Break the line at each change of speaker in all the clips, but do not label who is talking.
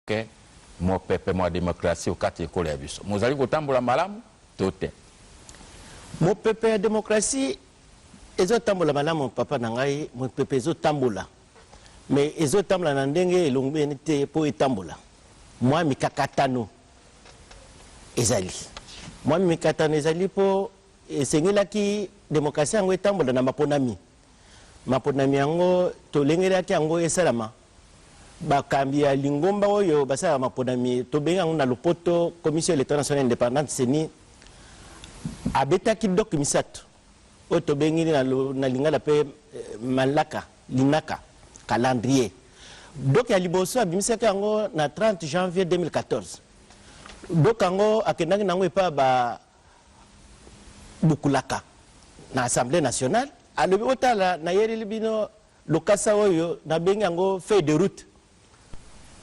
Moke, mopepe mwa demokrasi o kati ekolo ya biso mozali kotambola malamu to te?
Mopepe ya demokrasi ezotambola malamu, papa na ngai. Mopepe ezotambola, mais ezotambola na ndenge elongobeni te. Mpo etambola, mwa mikakatano ezali. Mwa mikakatano ezali mpo esengelaki demokrasi yango etambola na maponami. Maponami yango, tolengelaki yango esalama. Bakambi ya lingomba oyo basalaka maponami, tobengi yango na lopoto Commission électorale nationale indépendante, CENI, abetaki doc misato oyo tobengi na lingala mpe malaka linaka, calendrier. Doc ya liboso abimisaki yango na 30 janvier 2014. Doc yango akendaki nango epa ba bukulaka na Assemblée nationale. Alobi: "Otala, nayeleli bino lokasa oyo nabengi yango feuille de route.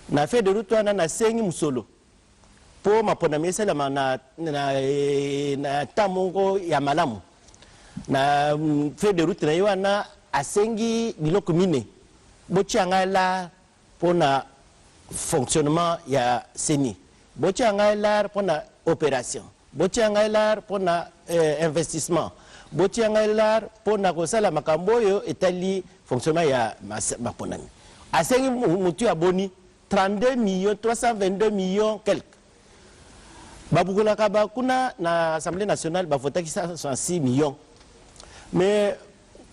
Na feuille de route wana, nasengi mosolo mpo maponami esalama na temps moko ya malamu." Na feuille de route na ye wana, asengi biloko mine: botia ngai l'argent mpona fonctionnement ya CENI, botia ngai l'argent mpona opération, botia ngai l'argent mpona investissement, botia ngai l'argent mpona kosala makambo oyo etali fonctionnement ya maponami. Asengi motu ya boni? 32 millions 322 millions quelque. Babukulaka bakuna na Assemblée nationale, bavotaki 166 millions, mais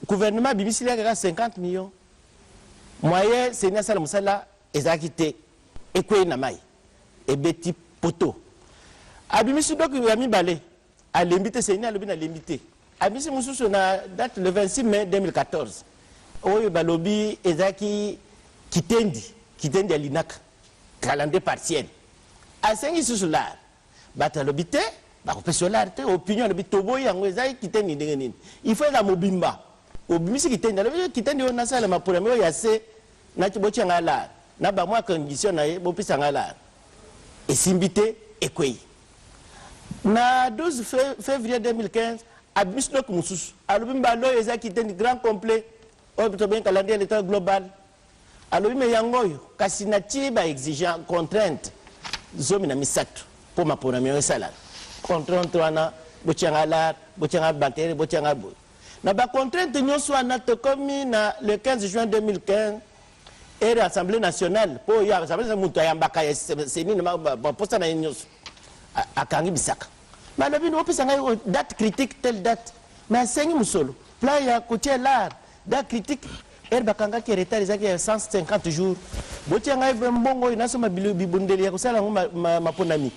gouvernement abimisili kaka 50 millions. Moyen CENI asala mosala ezalaki te, ekwei na mai, ebeti poto. Abimisi doc ya mibale. Alembi te. CENI alobi: "Nalembi te." Abimisi mosusu na date le 26 mai 2014, oyo balobi ezalaki kitendi kitendi ya linaka, calendrier partiel. Asengi susu l'argent. Bato alobi te, bakopesa yo l'argent te. Opinion alobi: "Toboyi yango, ezali kitendi ndenge nini? Il faut eza mobimba." Obimisi kitendi, alobi: "Kitendi oyo nasalema programme oyo ya se nati, botia ngai l'argent na bamwa condition na ye, bopesa ngai l'argent." Esimbi te, ekwei. Na 12 février 2015, abimisi doc mosusu. Alobi mbala oyo eza kitendi grand complet, oyo tobengi calendrier électoral global. Alobi: "Me yango oyo, kasi natie baexigence, contrainte 13 mpo maponami oyo esalaka. Contrainte wana, botianga l'argent, botianga batere, botianga boye." Na bacontrainte nyonso wana, tokomi na le 15 juin 2015. Ere Assemblée nationale, mpo oyo Assemblée nationale, moto ayambaka CENI baposa na ye nyonso, akangi bisaka. Balobi: "Opesa ngai date critique, telle date." Mais asengi mosolo, plan ya kotia l'argent. Date critique ere bakangaki retard ezalaki ya 150 jours. "Botia ngai mbongo oyo nasomba bibundeli ya kosala yango maponami."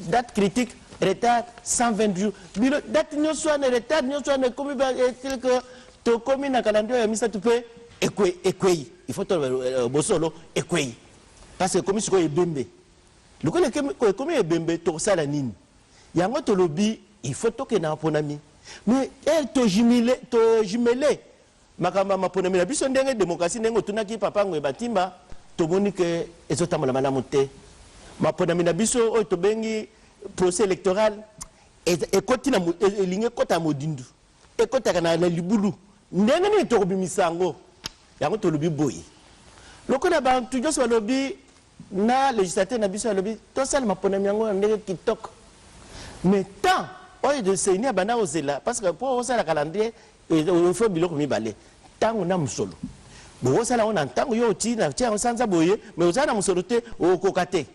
Date critique, retard 120 jours. Bilo date nyonso wana, retard nyonso wana, ekomi que tokomi na calendrier ya misato mpe ekwei. Il faut toloba bosolo, ekwei parce que ekomi sikoyo ebembe. Lokola ekomi ebembe, tokosala nini? Yango tolobi il faut tokende maponami. Mais ere tojumele makambo ya maponami na biso, ndenge démocratie, ndenge otunaki, papa Ngoye Batimba, tomoni ke ezotambola malamu te. Maponami na biso oyo tobengi procès électoral ekoti na elingi ekɔta ya modindu, ekɔtaka na libulu. Ndenge nini tokobimisa yango? Yango tolobi boye: lokola bantu nyonso balobi na législateur na biso alobi tosala maponami yango na ndenge kitoko, mais temps oyo de CENI abanda kozela, parce que mpo osala calendrier, il faut biloko mibale: ntango na mosolo. Bokosala yango na ntango yo oti na tia yango sanza boye, mais ozala na mosolo te, okokoka te.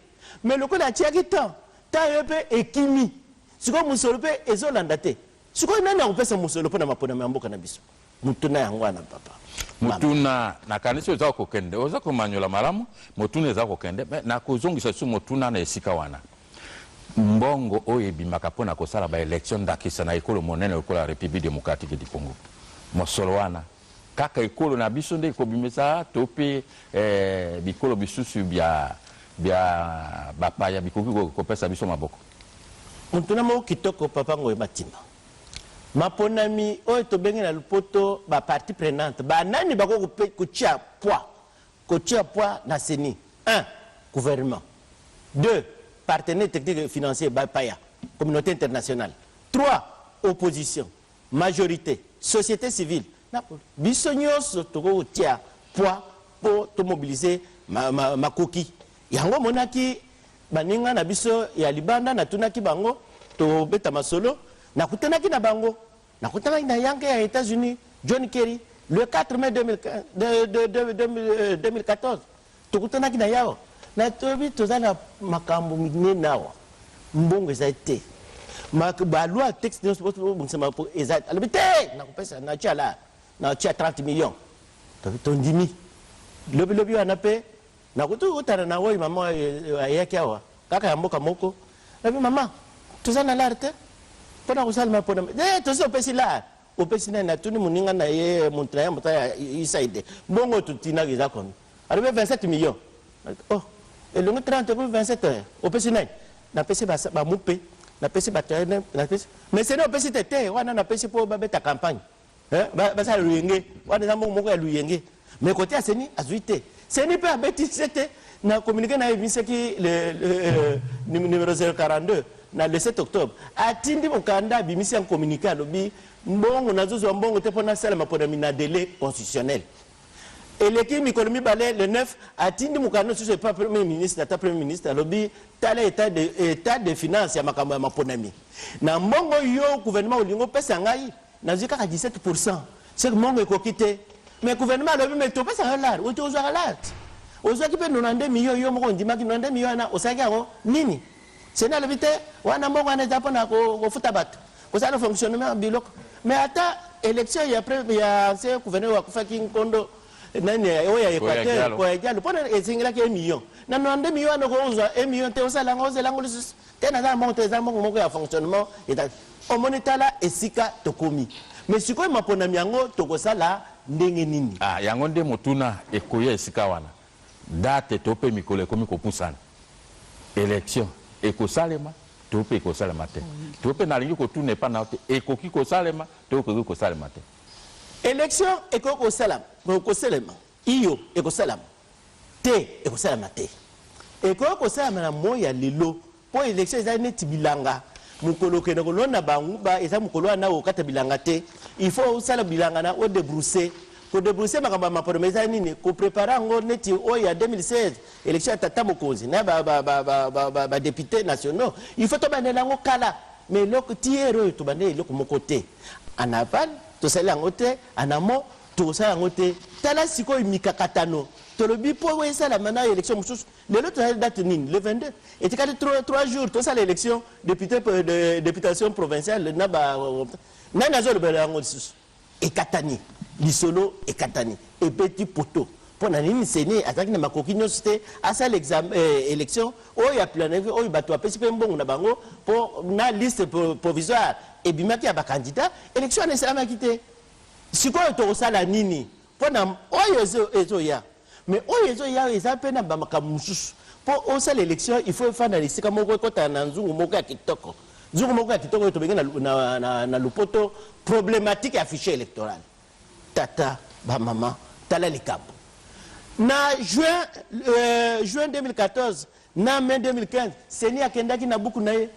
Mais lokola atiaki temps, temps yo mpe ekimi, sikoyo mosolo mpe ezolanda te. Sikoyo nani akopesa mosolo mpo na maponami ya mboka na biso? Motuna yango wana, papa.
Motuna, nakanisi oza kokende, oza komanyola malamu. Motuna eza kokende, me nakozongisa su motuna na esika wana. Mbongo oyo ebimaka mpona kosala baélection, ndakisa na ekolo monene lokola République démocratique du Congo, mosolo wana kaka ekolo na biso nde ekobimisa to mpe bikolo bisusu bya bapaya bikoki kopesa biso maboko?
Motuna moko kitoko, papa Ngoye Matimba. Maponami oyo tobengi na lopoto bapartie prenante, banani bakoki kotia poids, kotia poids na CENI? 1, gouvernement; 2, partenaire technique et financier, bapaya, communauté internationale; 3, opposition, majorité, société civile. Na biso nyonso tokoki kotia poids mpo tomobilize makoki. Yango omonaki baninga na biso ya libanda, natunaki bango, tobeta masolo, nakutanaki na bango, nakutanaki na yanke ya États-Unis, John Kerry, le 4 mai 2015, 2014. Tokutanaki na yawa, natobi toza na makambo minene awa, mbongo eza te, baloi, texte nyonso bobongisama eza. Alobi te, nakopesa, natia la, natia 30 millions. Tondimi. Lobilobi wana mpe nakuti kotala na oyo mama ayaki awa kaka ya mboka moko. Nabi, mama, toza na l'argent te mpona kosalema mpona tosi opesi l'argent, opesi nani? Natuni moninga na ye, moto na ye, moto ya USAID, mbongo totinaki eza combien? Alobi 27 millions. Oh, elongi 30 ekomi 27. Opesi nani? Napesi bamupe, napesi bato, napesi, mais sene opesi te. Te, wana napesi mpo babeta campagne, basala luyenge. Wana eza mbongo moko ya luyenge. Mais côté ya CENI, azwi te. CENI mpe abeti se te na communiqué na ye ebimisaki le numéro 042 na le 7 octobre. Atindi mokanda, abimisi ya communiqué, alobi mbongo nazozwa mbongo te mpo nasalema mpona na délai constitutionnel. Eleki mikolo 2, le 9, atindi mokanda mosusu epa premier ministre. Ata premier ministre alobi, tala état de finance ya makambo ya maponami. Na mbongo yo gouvernement olingi opesa ngai, nazwi kaka 17 %, c'est que mbongo ekoki te. Mais gouvernement alobi, mais topesaka yo l'argent, oti ozwaka l'argent, ozwaki mpe 92 millions, yo moko ondimaki 92 millions wana, osalaki yango nini? CENI alobi te, wana mbongo wana eza mpona kofuta bato, kosala fonctionnement ya biloko. Mais ata élection ya ya ancien gouverneur akufaki, nkondo nani oyo ya Équateur, Koyagialo, mpona esengelaki 1 million. Na 92 million wana okozwa 1 million te, osala yango, ozela yango lisusu te. Naza mbongo te, eza mbongo moko ya fonctionnement. Omoni, tala esika tokomi. Mais sikoyo maponami yango tokosala ndenge nini?
Ah, yango nde motuna ekoya esika wana. Date to mpe mikolo ekomi kopusana, élection ekosalema to mpe ekosalema te? To mpe nalingi kotuna epa na yo te, ekoki kosalema to ekoki kosalema te?
Élection ekoki kosalama, kosalema iyo, ekosalama te, ekosalama te. Ekoki kosalama na moi ya lelo, mpo élection eza neti bilanga. Mokolo okende kolona banguba, eza mokolo wana okata bilanga te. Il faut osala bilanga na odébrousser. Kodébrousser makambo ya maponami eza nini? Kopréparer yango neti oyo ya 2016, élection ya tata mokonzi na badéputés nationaux. Il faut tobandela yango kala. Mais eloko tiere oyo tobandela eloko moko te. En aval tosali yango te, en amont tokosala yango te. Tala sikoyo mikakatano tolobi mpo esalama na élection mosusu. Lelo tozali date nini? Le 22. Etikali 3 jours tosala élection député de députation provinciale na ba nani. Azolobela yango lisusu, ekatani lisolo, ekatani, ebeti poto. Mpo na nini? CENI azalaki na makoki nyonso te asala élection oyo ya planifié, oyo bato bapesi mpe mbongo na bango mpo na liste provisoire ebimaki ya bacandidat. Élection wana esalamaki te. Sikoyo tokosala nini mpo na oyo ezoya? Mais oyo ezoya eza mpe na bamakambo mosusu. Mpo osala élection, il faut efanda na esika moko, ekɔtana na nzungu moko ya kitoko, nzungu moko ya kitoko oyo tobengi na lopoto problématique ya fichier électoral. Tata, bamama, tala likambo na juin 2014 na mai 2015, CENI akendaki na buku na ye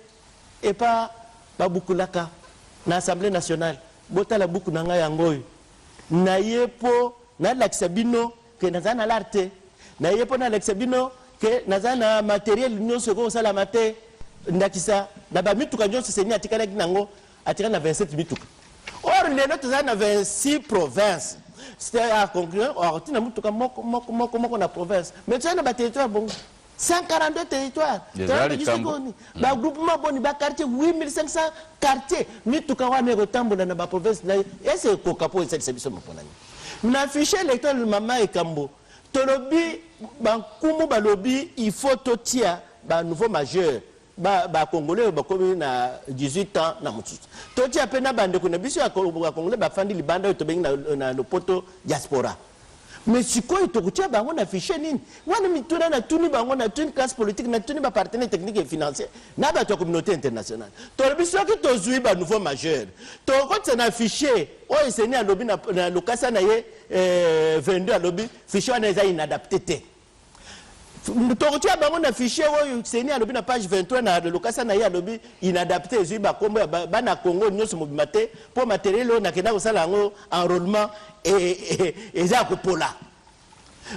epa babukulaka na Assemblée nationale. Botala buku na ngai, yango oyo na ye mpo nalakisa bino ke naza na l'argent te, na ye mpo nalakisa bino ke naza na matériel nyonso ekoki kosalama te. Ndakisa na bamituka nyonso CENI atikalaki nango, atikali na 27 mituka. Or lelo tozali na 26 province. C'est à conclure akotina mutuka moko moko moko moko na province. Mais tozali na baterritoire bongo 142 territoire, bagroupement boni, baquartier, 8500 quartier. Mituka wana ekotambola na baprovince na ye ese ekoka mpo esalisa biso maponami na fichier électoral? Mama Ekambo, tolobi, bankumu balobi, il faut totia banouveau majeur, bacongolais oyo bakomi na 18 ans na mosusu. Totia mpe na bandeko na biso ya bacongolais bafandi libanda, oyo tobengi na lopoto diaspora. Mais sikoyo tokotia bango na fichier nini? Wana mituna natuni bango, natuni classe politique, natuni bapartenaire technique et financier na bato ya communauté internationale. Tolobi soki tozwi banouveau majeur, tokotisa na fichier oyo CENI alobi na lokasa na ye 22, alobi fichier wana eza inadapté te. Tokotia bango na fichier oyo CENI alobi na page 23 na lokasa na ye, alobi inadapté, ezwi bakombo ya bana Congo nyonso mobima te, mpo matériel oyo nakenda kosala yango enrôlement eza ya kopola.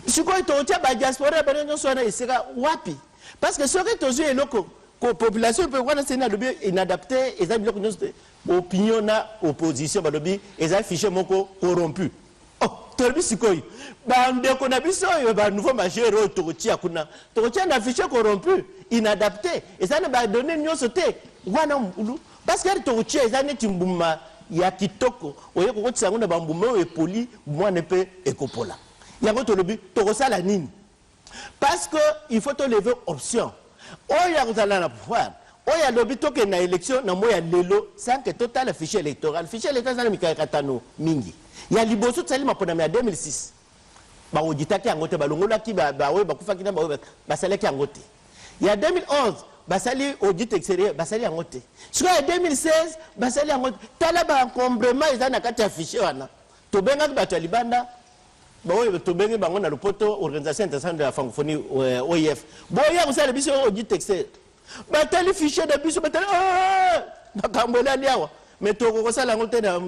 Sikoyo tokotia badiaspora ya bana nyonso wana esika wapi? Parce que soki tozwi eloko ko population mpe wana, CENI alobi inadapté, eza biloko nyonso te. Opinion na opposition balobi eza fichier moko corrompu. Oh, tolobi sikoyo bandeko na biso oyo banouveau majeur oyo tokotia kuna, tokotia na fichier corrompu, inadapté, eza na badonnées nyonso te wana mbulu. Parce que tokotia eza neti mbuma ya kitoko, oye kokotisa yango na bambuma oyo epoli, mwana mpe ekopola. Yango tolobi tokosala nini? Parce que il faut tolever option oyo ya kozala na pouvoir oyo alobi tokende na élection na moi ya lelo sans que totala fichier électoral. Fichier électoral eza na mikakatano mingi. Ya liboso, tosali maponami ya 2006, baauditaki yango te, balongolaki baoyo bakufaki na baoyo basalaki yango te. Ya 2011, basali audit extérieur, basali yango te. Sikoyo ya 2016, basali yango te. Tala baencombrement eza na kati ya fichier wana. Tobengaki bato ya libanda baoyo tobengi bango na lopoto Organisation internationale de la francophonie, OIF, boya kosala biso audit extérieur. Batali fichier na biso, batali, "Ah, makambo elali awa." Mais tokokosala yango te na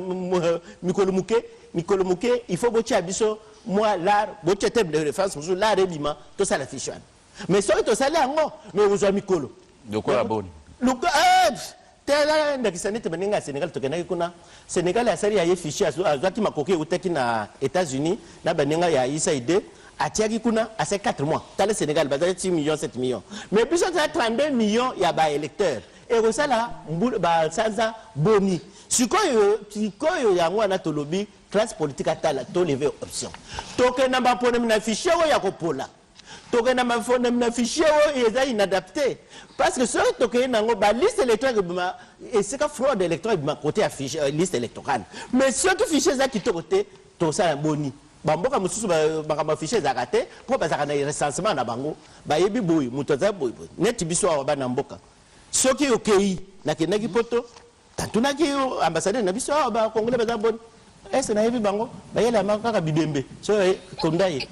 mikolo moke. Mikolo moke, il faut botia biso mwa lar, botia terme de référence mosusu, lar ebima, tosala fichier wana. Mais soki tosali yango, mais kozwa mikolo
Lokola boni?
Tala ndakisa neti baninga ya Sénégal. Tokendaki kuna, Sénégal asali ya ye fichier, azwaki makoki eutaki na États-Unis na baninga ya USAID, atiaki kuna, asali 4 mois. Tala Sénégal, bazali 6 millions, 7 millions, mais biso toza 32 millions ya baélecteur. Ekosala basanza boni sikoyo? Sikoyo yango wana tolobi classe politique atala, tolever option, tokenda baponami na fichier oyo ya kopola, tokenda maponami na fichier oyo eza inadapté. Parce que soki tokei nango, baliste électorale ebima, esika fraude électorale ebima côté ya fichier, liste électorale. Mais soki fichier eza kitoko te, tosala boni? Bamboka mosusu, makambo ya fichier ezalaka te, mpo bazalaka na recensement na bango, bayebi boye moto aza boye boye. Neti biso awa bana mboka, soki okei, nakendaki Poto, tatunaki ambassadeur na biso awa, bakongole baza boni? Ese nayebi bango, bayelama kaka bibembe. So konda ye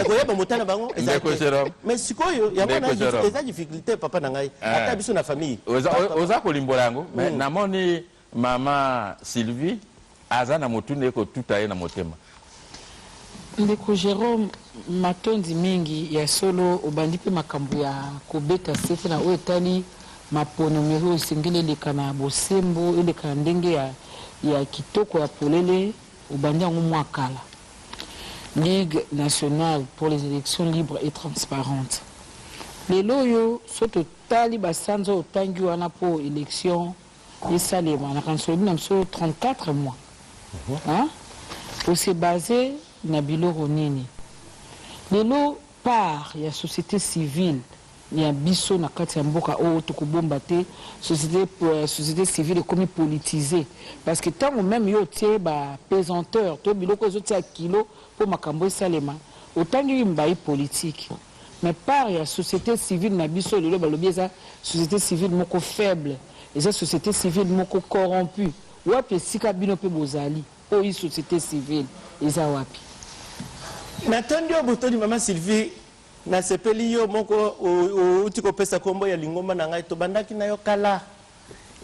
koyeba mota na bango eza
Ndeko
te.
Jérôme.
Mais sikoyo yango
Ndeko
wana
Jérôme.
eza difficulté, papa na ngai. Ata biso na famille.
Oza kolimbola yango, mais namoni mama Sylvie aza na motuna ekotuta ye na motema.
Ndeko Jérôme, matondi mingi. Ya solo, obandi mpe makambo ya kobeta sete na oyo etali maponomi oyo esengeli eleka na bosembo, eleka na ndenge ya kitoko, ya polele. Obandi yango mwa kala, Ligue nationale pour les élections libres et transparentes. Lelo oyo, so totali basanza oyo otangi wana mpo élection esalema, nakanisi olobi na biso 34 mois, hein? Ose base na biloko nini? Lelo part ya société civile ya biso na kati ya mboka oyo, tokobomba te, société civile ekomi politisé. Parce que ntango même yo otie bapesanteur to biloko ezotia kilo mpo makambo esalema, otangi mbai politique, mais part ya société civile na biso lelo, balobi eza société civile moko faible, eza société civile moko corrompu. Wapi esika bino mpe bozali? Oyo société civile eza wapi?
Natondi yo botoni, mama Sylvie. Nasepeli yo moko outi kopesa nkombo ya lingomba na ngai. Tobandaki na yo kala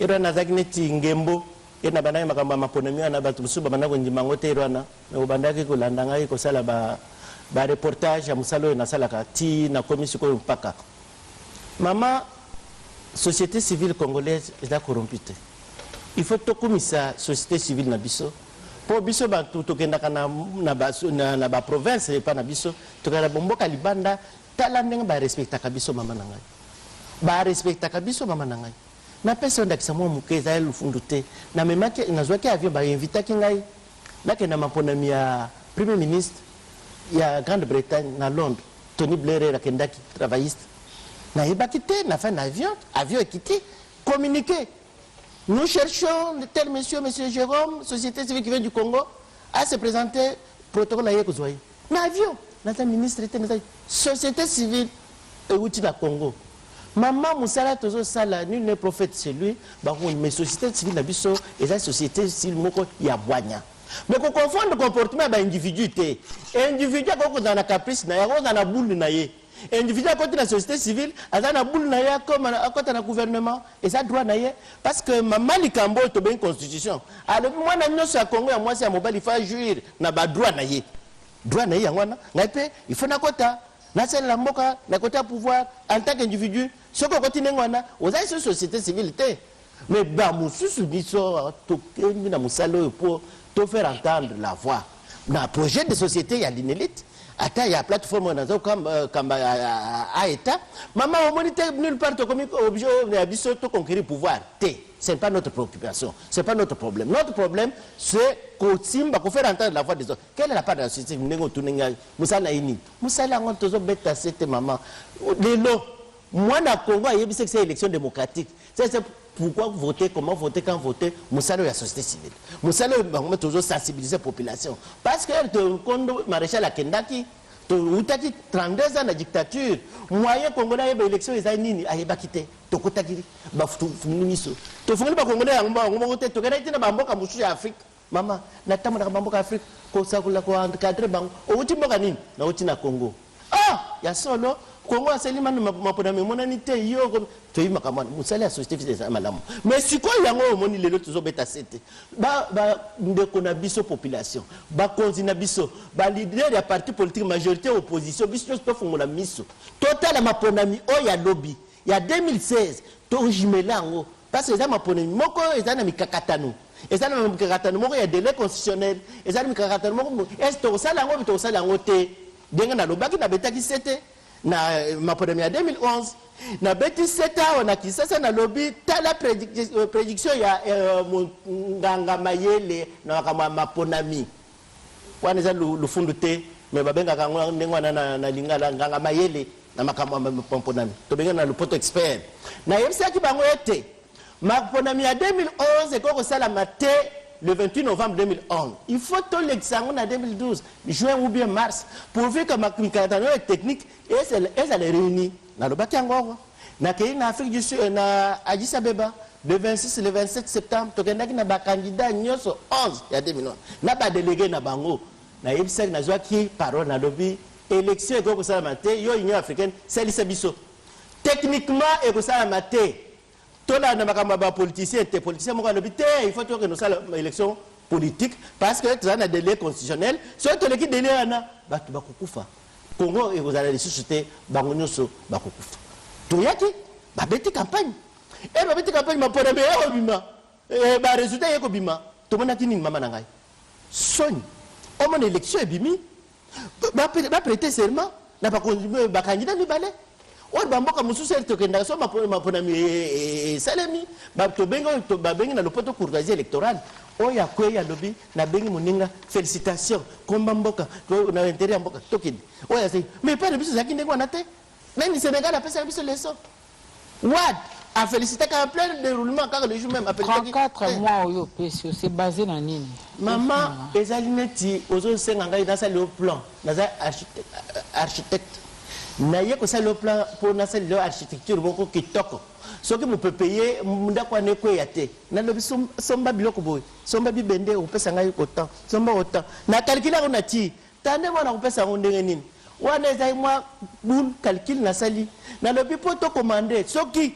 ero wana, nazalaki neti ngembo e na bandaki makambo ya maponami wana. Bato mosusu babanda kondima yango te. Ero wana obandaki kolanda ngai kosala bareportage ya mosala oyo nasalaka ti nakomi sikoyo mpaka. Mama, société civile congolaise eza corrompu te. Il faut tokumisa société civile na biso, mpo biso bato tokendaka na baprovince epa na biso, tokenda bomboka libanda. Tala ndenge barespectaka biso, mama na ngai, barespectaka biso, mama na ngai. Napesa yo ndakisa mwa moke, eza lufundu te. Namemaki, nazwaki avion, bainvitaki ngai nakenda maponami ya premier ministre ya Grande-Bretagne na Londres, Tony Blair akendaki, travailliste. Nayebaki te, na fin na avion, avion ekiti, communiqué: "Nous cherchons tel monsieur, monsieur Jérôme, société civile qui vient du Congo, à se présenter." Protocole aye kozwa ye na avion. Naza ministre te, naza société civile euti na Congo. Mama, mosala tozosala, nul n'est prophète chez lui. Bango, mais société civile na biso eza société civile moko ya bwanya. Mais koconfondre comportement ya baindividu te. Individu akoki kozala na caprice na ye, akoki kozala na boule na ye. Individu akoti na société civile, aza na boule na ye, akota na gouvernement, eza droit na ye. Parce que mama, likambo oyo tobengi constitution, alobi mwana nyonso ya Congo, ya mwasi, ya mobali, fa jouir na badroit na ye. Droit na ye yango wana. Ngai mpe il faut nakota, nasalela mboka na côté ya pouvoir en tant qu'individu. Soki okoti ndenge wana, ozali so société civile te. Mais bamosusu, biso tokembi na mosala oyo mpo tofaire entendre la voix na projet de société ya l'INELIT, ata ya plateforme oyo naza kamba a état. Mama, omoni te, nulle part tokomi obligé ya biso toconquérir pouvoir te. Ce n'est pas notre préoccupation, c'est pas notre problème. Notre problème, c'est kosimba, kofaire entendre la voix des autres. Quelle est la part de la société? Ndenge otuni ngai, mosala na ye nini? Mosala yango tozobeta se te. Mama, lelo mwana Congo ayebisaki se élection démocratique, c'est pourquoi voter, comment voter, quand voter. Mosala oyo ya société civile, mosala oyo bango tozosensibiliser population, parce que kondo maréchal akendaki, toutaki 32 ans na dictature. Moyen congolais ayeba élection ezali nini, ayebaki te. Tokotaki, bafungoli miso, tofungoli bacongolais yango bango moko te. Tokendaki te na bamboka mosusu ya Afrique. Mama, natambolaka bamboka ya Afrique kosakola, koencadrer bango. Outi mboka nini? Nauti na Congo. Ah, ya solo, Congo asali mano maponami emonani te. Yo toyebi makambo wana. Mosala ya société civile eza malamu, mais sikoyo yango oyo omoni lelo tozobeta se te. Bandeko na biso population, bakonzi na biso, baleader ya parti politique, majorité, opposition, biso nyonso tofungola miso, totala maponami oyo ya lobi ya 2016, tojumela yango, parce que eza maponami moko eza na mikakatano. Eza na mikakatano moko ya délai constitutionnel, eza na mikakatano moko. Est tokosala yango mpe tokosala yango te? Ndenge nalobaki, nabetaki sete na maponami ya 2011, nabeti sete awa na Kisasa, nalobi: tala prédiction ya nganga mayele na makambo ya maponami wana. Eza lufundu te, mais babengaka yango ndenge wana na lingala, nganga mayele na makambo ya maponami, tobengaka na lopoto expert. Nayebisaki bango ete maponami ya 2011 ekoki kosalama te le 28 novembre 2011. Il faut tolekisa yango na 2012, juin ou bien mars, pourvu que mikakatano oyo technique ezala réuni. Nalobaki yango awa. Nakei na Afrique du Sud, na Addis Abeba, le 26, le 27 septembre. Tokendaki na bacandidat nyonso 11 ya 2011 na badélégué na bango. Nayebisaki, nazwaki parole, nalobi: élection ekoki kosalama te. Yo Union africaine, salisa biso, techniquement ekosalama te. Tolanda makambo ya bapoliticien te. Politicien moko alobi te, il faut tokende kosala élection politique parce que toza na délai constitutionnel. Soki toleki délai wana, bato bakokufa, Congo ekozala lisusu te, bango nyonso bakokufa. Toyaki, babeti campagne e babeti campagne, maponami eye kobima, baresultat eye kobima. Tomonaki nini, mama na ngai? Soni. Omona élection ebimi, baprêter serment na bacandidat mibale oyo. Bamboka mosusu ere tokendaka, so maponami esalemi, tobengi oyo babengi na lopoto courtoisie électorale. Oyo akwei, alobi: nabengi moninga, félicitation, komba mboka na intérêt ya mboka, tokende. Oyo azali, mais epai na biso ezalaki ndenge wana te. Même Sénégal apesaka biso leçon. Wade afélicitaka en plein déroulement, kaka le jour même.
34 mois oyo opesi, ose basé na nini?
Mama, ezali neti ozosenga ngai nasali yo plan. Naza architecte, naye kosala yo plan mpo nasala yo architecture moko kitoko. Soki mopepe ye, ndako wana ekweya te. Nalobi: somba biloko boye, somba bibende, okopesa ngai autant, somba autant. Na calcul yango, na ti tande mwana kopesa yango ndenge nini. Wana ezali mwa boule calcul nasali. Nalobi mpo tocommande, soki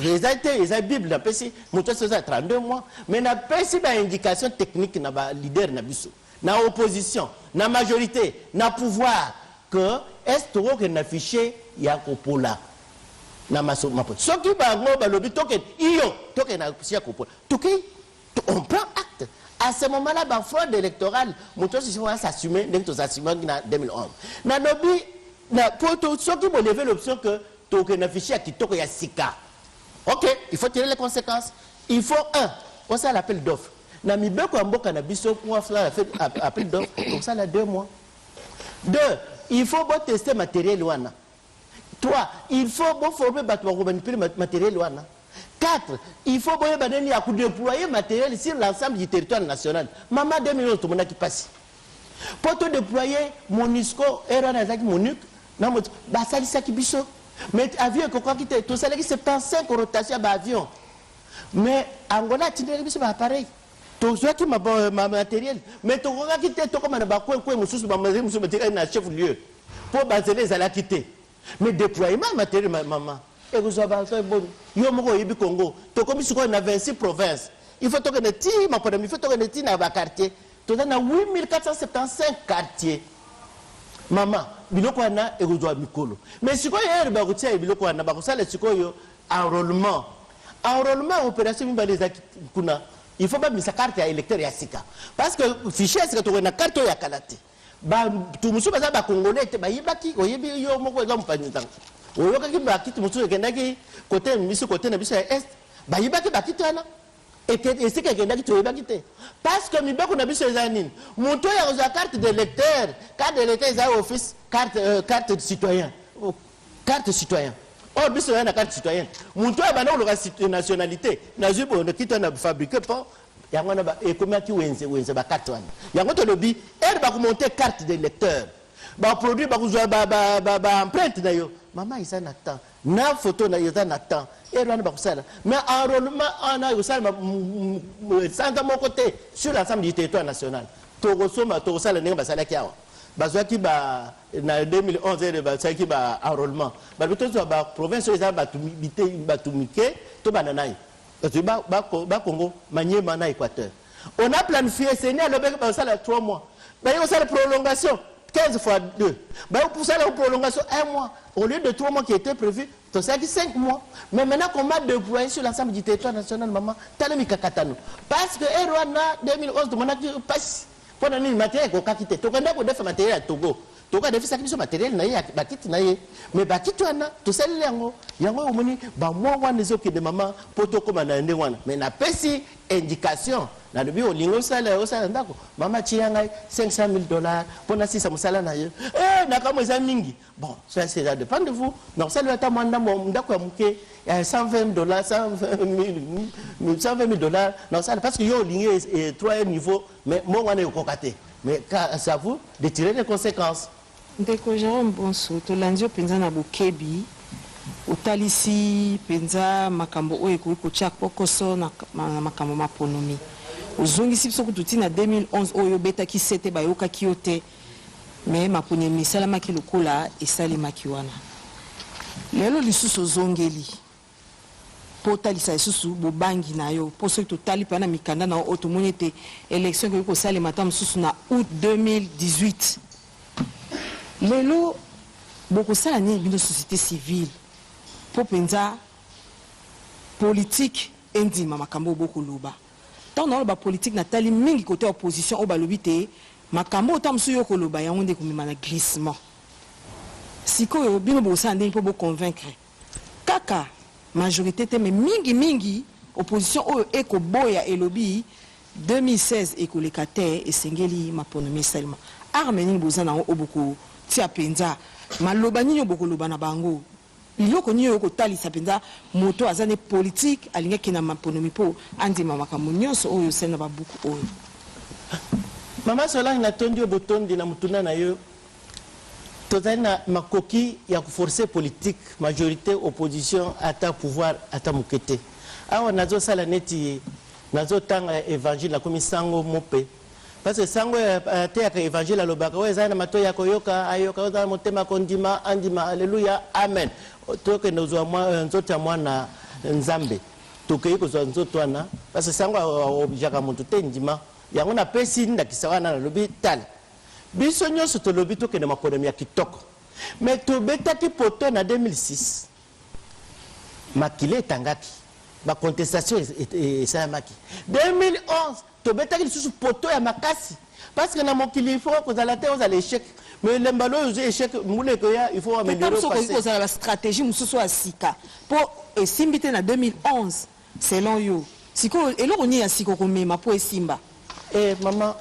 eza te, eza bible. Napesi moto nyonso eza 32 mois, mais napesi baindication technique na baleader na biso, na opposition, na majorité, na pouvoir, que est tokokende na fichier ya kopola na mapo. Soki bango balobi tokende, iyo, tokende na fichier ya kopola, tokei, on prend acte. À ce moment là, bafraude électorale, moto nyonso wana s'assume ndenge tozasumaki na 2011. Nalobi po soki bolever l'option que tokende na fichier ya kitoko ya sika, ok, il faut tirer les conséquences. Il faut un osala appel d'offre. Na mibeko ya mboka na biso, po asala appel d'offre, okosala 2 mois. Deux, il faut botester matériel wana. Trois, il faut boformer bato bakomanipuler matériel wana. Quatre, il faut boyeba ndeni ya kodéployer matériel sur l'ensemble du territoire national. Mama, 2011 tomonaki mpasi mpo todéployer MONUSCO. Ere wana ezalaki MONUC na basalisaki biso, mais avion ekokaki te. Tosalaki 75 rotation ya baavion, mais Angola atindelaki biso baappareil, tozwaki matériel, mais tokokaki te. Tokóma na bacoin mosusu, bamatériel mosusu batikali na chef lieu mpo banzela ezalaki te. Mais déploiement ya matériel, mama, ekozwa bato boni? Yo moko oyebi, Congo tokomi sikoyo na 26 province. Il faut tokende ti maponami, il faut tokende ti na baquartier. Toza na 8475 quartier. Mama, biloko wana ekozwa mikolo. Mais sikoyo heure bakotia biloko wana, bakosala sikoyo enrôlement. Enrôlement ya opération mibale eza kuna. Il faut babimisa carte ya électeur ya sika. Parce que fichier ya sika tokoki na carte oyo ya kala te. Bato mosusu baza ba Congolais te, bayibaki, oyebi yo moko eza mopanzi ntango. Oyokaki bakiti mosusu ekendaki kote biso, kote na biso ya est, bayibaki bakiti wana. Esika ekendaki toyebaki te, parce que mibeko na biso eza nini? Moto oyo akozwa carte de lecteur, carte de lecteur eza office carte, carte de citoyen, oh, carte citoyen. Oyo biso oya na carte citoyen, moto oyo abanda koluka nationalité, nazwi boye kita na fabriqué mpo yango wana ekomaki wenze wenze bacarte wana. Yango tolobi, heure bakomonter carte de lecteur, baproduit bakozwa baempreinte na yo, mama, eza na temps, na photo na yo eza na temps. Heure wana bakosala, mais enrôlement wana ekosalema sanza moko te sur l'ensemble du territoire national. Tokosomba, tokosala ndenge basalaki awa. Bazwaki ba na 2011, heure basalaki ba enrôlement, balobi tozwa baprovince oyo eza bato mike, tobanda na ye. Bazwi Bakongo, Manyema na Équateur. On a planifié, CENI alobaki basala 3 mois, baye kosala prolongation 15 fois 2, baye kosala prolongation 1 mois au lieu de 3 mois qui était prévu, tosalaki 5 mois. Mais maintenant, comment déployer sur l'ensemble du territoire national? Mama, tala mikakatano, parce que heure wana 2011 tomonaki pasi. Mpo na nini? Matériel ekokaki te. Tokenda kodefa matériel ya Togo. Togo adefisaki biso matériel na ye, bakiti na ye, mais bakiti wana tosaleli yango. Yango omoni bamwa wana ezokende, mama, mpo tokóma na ndenge wana. Mais napesi indication, nalobi olingi osala, osala ndako, mama, tia ngai 500 000 $ mpo nasisa mosala na yo. Eh, nakambo eza mingi. Bon, ça, c'est ça dépend de vous. Nakosala ata mwa ndambo, ndako ya moke ya 120 $, 120 000 $, nakosala, parce que yo olingi trois niveau, mais mbongo wana ekokoka te. Mais c'est à vous de tirer les conséquences.
Ndeko Jérôme Bonso, tolandi yo mpenza na bokebi. Otalisi mpenza makambo oyo ekoki kotia kokoso na makambo maponomi. Ozongisi biso kutu ntina 2011 oyo obetaki se te, bayokaki yo te, mais maponomi esalamaki lokola esalemaki wana. Lelo lisusu ozongeli mpo otalisa lisusu bobangi na yo, mpo soki totali mpenza na mikanda na yo oyo, tomoni ete élection ekoki kosalema ata mosusu na août 2018. Lelo bokosala nini, bino société civile, mpo mpenza politike endima makambo oyo bokoloba? Ntango naoloba politike, natali mingi kote ya opposition oyo balobi te makambo oyo ta mosusu yo koloba yango nde komema na glissement. Sikoyo bino bokosala ndenge mpo boconvaincre kaka majorité te, mais mingimingi opposition oyo ekoboya, elobi 2016 ekoleka te, esengeli maponomi esalema? Arme nini boza nango oyo bokotia mpenza? Maloba nini oyo bokoloba na bango? Biloko nini oyo kotalisa mpenza moto aza ne politike alingi akende na maponomi mpo andima makambo nyonso oyo osali na babuku oyo?
Mama Solange, natondi yo botondi na motuna na yo. Tozali na makoki ya koforcer politique, majorité, opposition, ata pouvoir, ata moke te. Awa nazosala neti nazotanga évangile, nakomi sango mope, parce que sango ateyaka évangile, alobaka oyo ezali na matoi ya koyoka ayoka, oyo eza na motema kondima andima. Alleluya, amen. Tokende kozwa nzoto ya mwana Nzambe. Tokei kozwa nzoto wana, parce que sango aobligeaka moto te ndima. Yango napesi ndakisa wana. Nalobi, tala, biso nyonso tolobi tokende maponomi ya kitoko, mais tobetaki poto na 2006, makila etangaki, bacontestation esalamaki. 2011 tobetaki lisusu poto ya makasi, parce que na mokili il faut kozala te ozala échec, mais lembalo oyo ozwi échec, mbula ekoya, il faut améliorer.
Okoki kozala bastratégie mosusu ya sika mpo esimbi te na 2011. Selon yo, sikoyo eloko nini ya sika okomema mpo esimba?
Eh, mama,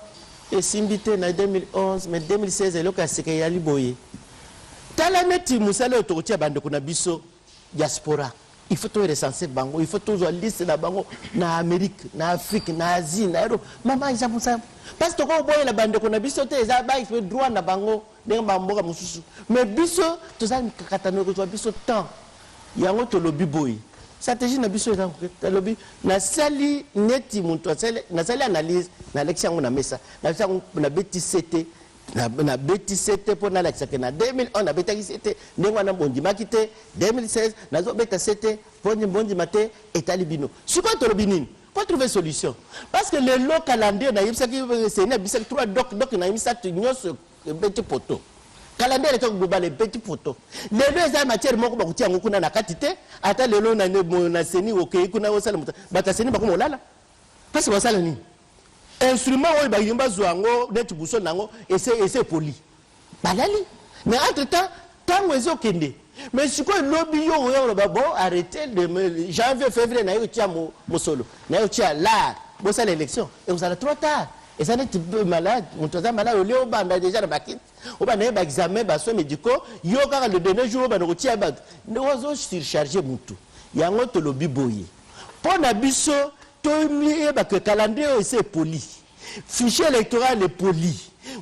esimbi te na 2011, mais 2016 eloko ya sika eyali boye. Tala neti mosala oyo tokotia bandeko na biso diaspora, il faut torecenser bango, il faut tozwa liste na bango na Amérique, na Afrique, na Asie, na Europe. Mama, eza mosala, parce tokoboyela bandeko na biso te, eza ba droit na bango ndenge bamboka mosusu. Mais biso toza mikakatano, ekozwa biso temps. Yango tolobi boye, stratégie na biso eza, talobi nasali neti moto nasali analyse, nalekisi yango na mesa, nalekisi yango, nabeti sete, nabeti sete mpo nalakisaka na 2001 nabetaki sete ndenge wana, bondimaki te. 2016 nazobeta sete mpo bondima te, etali bino. Sikoyo tolobi nini po trouver solution? Parce que lelo calendrier nayebisaki, CENI abisaki 3 doc doc na misato nyonso ebeti poto. Calendrier électoral global ebeti photo. Lelo eza matière moko bakotia yango kuna na kati te. Ata lelo na CENI, okei kuna osala moto, bato ya CENI bakoma olala parce basala nini? Instrument oyo balingi bazwa yango neti boussole na yango ese epoli, balali. Mais entre temps ntango ezokende. Mais sikoyo elobi yo oyo oloba: bon, arrêté de janvier, février, naye kotia mosolo, naye kotia lar, bosala élection, ekozala trop tard. Eza neti malade, moto aza malade, olie obanda déjà na bakiti, obanda ye baexamen, basoins médicaux, yo kaka le dernier jour obanda kotia bato, ozo surcharge mutu. Yango tolobi boye mpo na biso toyebaka calendrier oyo ese epoli, fichier électoral epoli,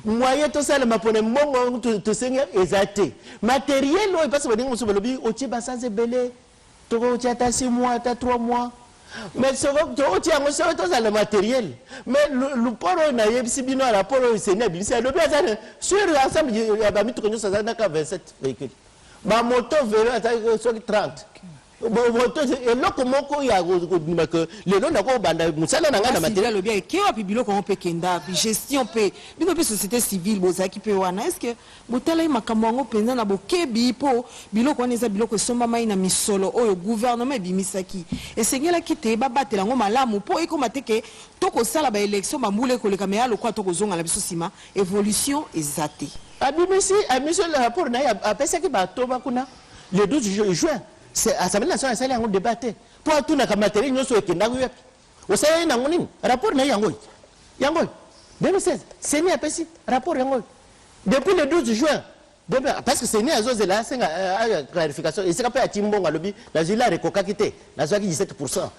moyen tosalema mpona mbongo tosengi eza te, matériel oyo mpasi. Baninga mosusu balobi otie basanza ebele, tokotia ata 6 mois, ata 3 mois, mais tokotia yango soki tozala matériel. Mais rapport oyo nayebisi bino, rapport oyo CENI abimisi, alobi aza sur ensemble ya bamituka nyonso, aza naka 27 véhicule, bamoto, vélo aza soki 30 moto. Eloko moko ya kondima ke lelo nakobanda mosala na ngai na
matériel. Alobi eke wapi biloko yango mpe kenda gestion mpe bino mpe société civile bozalaki mpe wana. Est ce que botalaki makambo yango mpenza na bokebi? Mpo biloko wana eza biloko esombamai na misolo oyo gouvernement ebimisaki, esengelaki te babatela yango malamu mpo ekóma te ke tokosala baélection, bambula ekoleka, me ya lokwa tokozonga na biso nsima, évolution eza te.
Abimisi le rapport na ye, apesaki bato kuna le 12 juin. Assemblée nationale asali yango débat te mpo atunaka matériel nyonso ekendaki wapi, osaleli nango nini. Rapport na ye yango oyo, yango oyo 2016, CENI apesi rapport yango oyo depuis le 12 juin, parce que CENI azozela asenga clarification esika mpe ati mbongo. Alobi nazwi lar ekokaki te, nazwaki 17 %.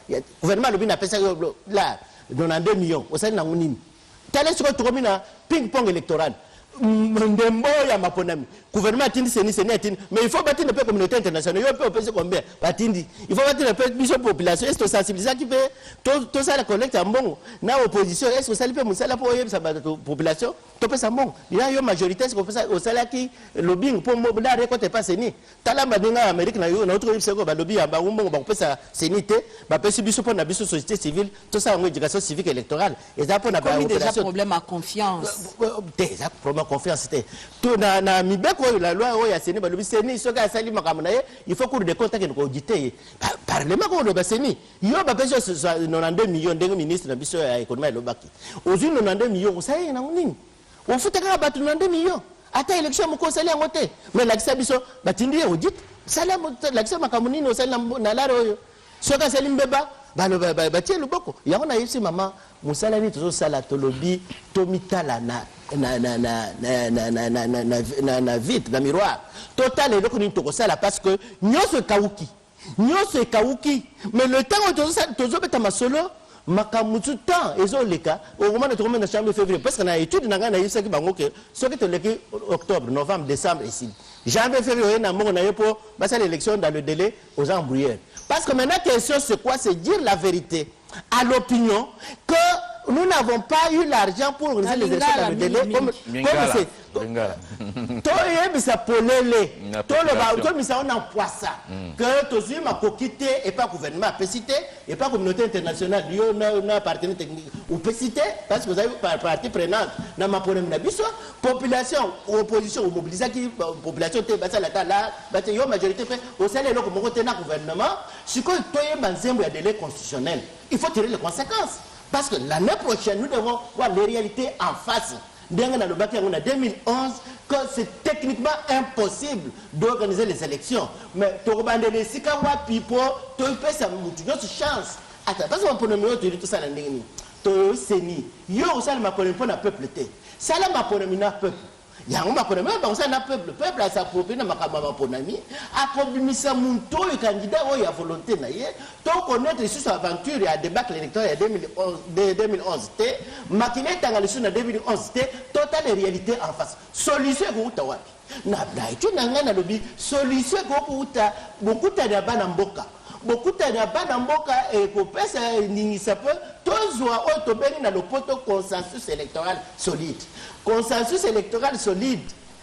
Gouvernement alobi napesaki lar 92 millions, osali nango nini? Tala sikoyo tokomi na ping pong électoral, ndembo ya maponami. Gouvernement atindi CENI, CENI atindi, mais il faut batinda mpe communauté internationale. Yo mpe opesi combien? Batindi, il faut batinda mpe biso population. Est ce tosensibilisaki mpe tosala collecte ya mbongo na opposition? Est ce osali mpe mosala mpo oyebisa bato population topesa mbongo ya yo majorité? Est ce osalaki lobbying mpo na récolte epa CENI? Tala baninga ya Amérique na yo nauti koyebisa ko balobi ya bango mbongo bakopesa CENI te, bapesi biso mpo na biso société civile tosala yango éducation civique électorale. Eza mpo na
problème ya confiance.
Te, eza problème ya confiance te. To na mibeko oyo, la loi oyo ya CENI, balobi CENI soki asali makambo na ye, il faut Cour des comptes akende koauditer ye. Parlement koloba CENI yo bapesi yo 92 millions, ndenge ministre na biso ya économie alobaki, ozwi 92 millions, osali nango nini? Ofuta kaka bato 92 millions, ata élection moko osali yango te. Mais lakisa biso, batindi ye audit, sala, lakisa makambo nini osali na lare oyo. Soki asali mbeba, baloba batie loboko. Yango nayebisi mama, mosala nini tozosala? Tolobi tomitala na vitre, na miroir, totala eloko nini tokosala, parce que nyonso ekawuki, nyonso ekawuki. Mais le temps oyo tozobeta masolo, makambo mosusu, temps ezoleka. Okomona tokomona janvier, février, parce que na étude na ngai nayebisaki bango ke soki toleki octobre, novembre, décembre, esili. Janvier, février, oye na mbongo na ye mpo basala élection dans le délai, oza embrouilleur. Parce que maintenant, question, c'est quoi? C'est dire la vérité à l'opinion que nous n'avons pas eu l'argent pour organiser les élections dans le délai, comme c'est toyebisa polele, toloba, tomisa ngo na poisa ke tozwi makoki te epa gouvernement apesi te, epa communauté internationale, yo na partenaire technique opesi te, parce que ozali partie prenante na maponami na biso. Population, opposition omobilisaki population te, basala ata la bate. Yo majorité mpe osali eloko moko te na gouvernement. Sikoyo toyeba nzembo ya délai constitutionnel, il faut tirer les conséquences, parce que l'année prochaine, nous devons voir les réalités en face. Ndenge nalobaki yango na 2011 que c'est techniquement impossible d'organiser les élections, mais tokobandela esika wapi mpo topesa mutu nyonso chance? Ata parce que maponami oyo toyeli tosala ndenge nini? Toseni yo osala maponami mpo na peuple te, sala maponami na peuple. Yango maponami oyo bakosala na peuple, peuple as'approprie na makambo ya maponami, akobimisa motu oyo candidat oyo ya volonté na ye. Tokoconnaître lisusu aventure ya débâcle électoral ya 2011 te, makili etanga lisusu na 2011 te. Totala réalité en face. Solution ekouta wapi? Na étude na ngai nalobi solution ekouta bokutani ya bana mboka. Bokutani ya bana mboka ekopesa ningisa mpe tozwa oyo tobengi na lopoto consensus électoral solide. Consensus électoral solide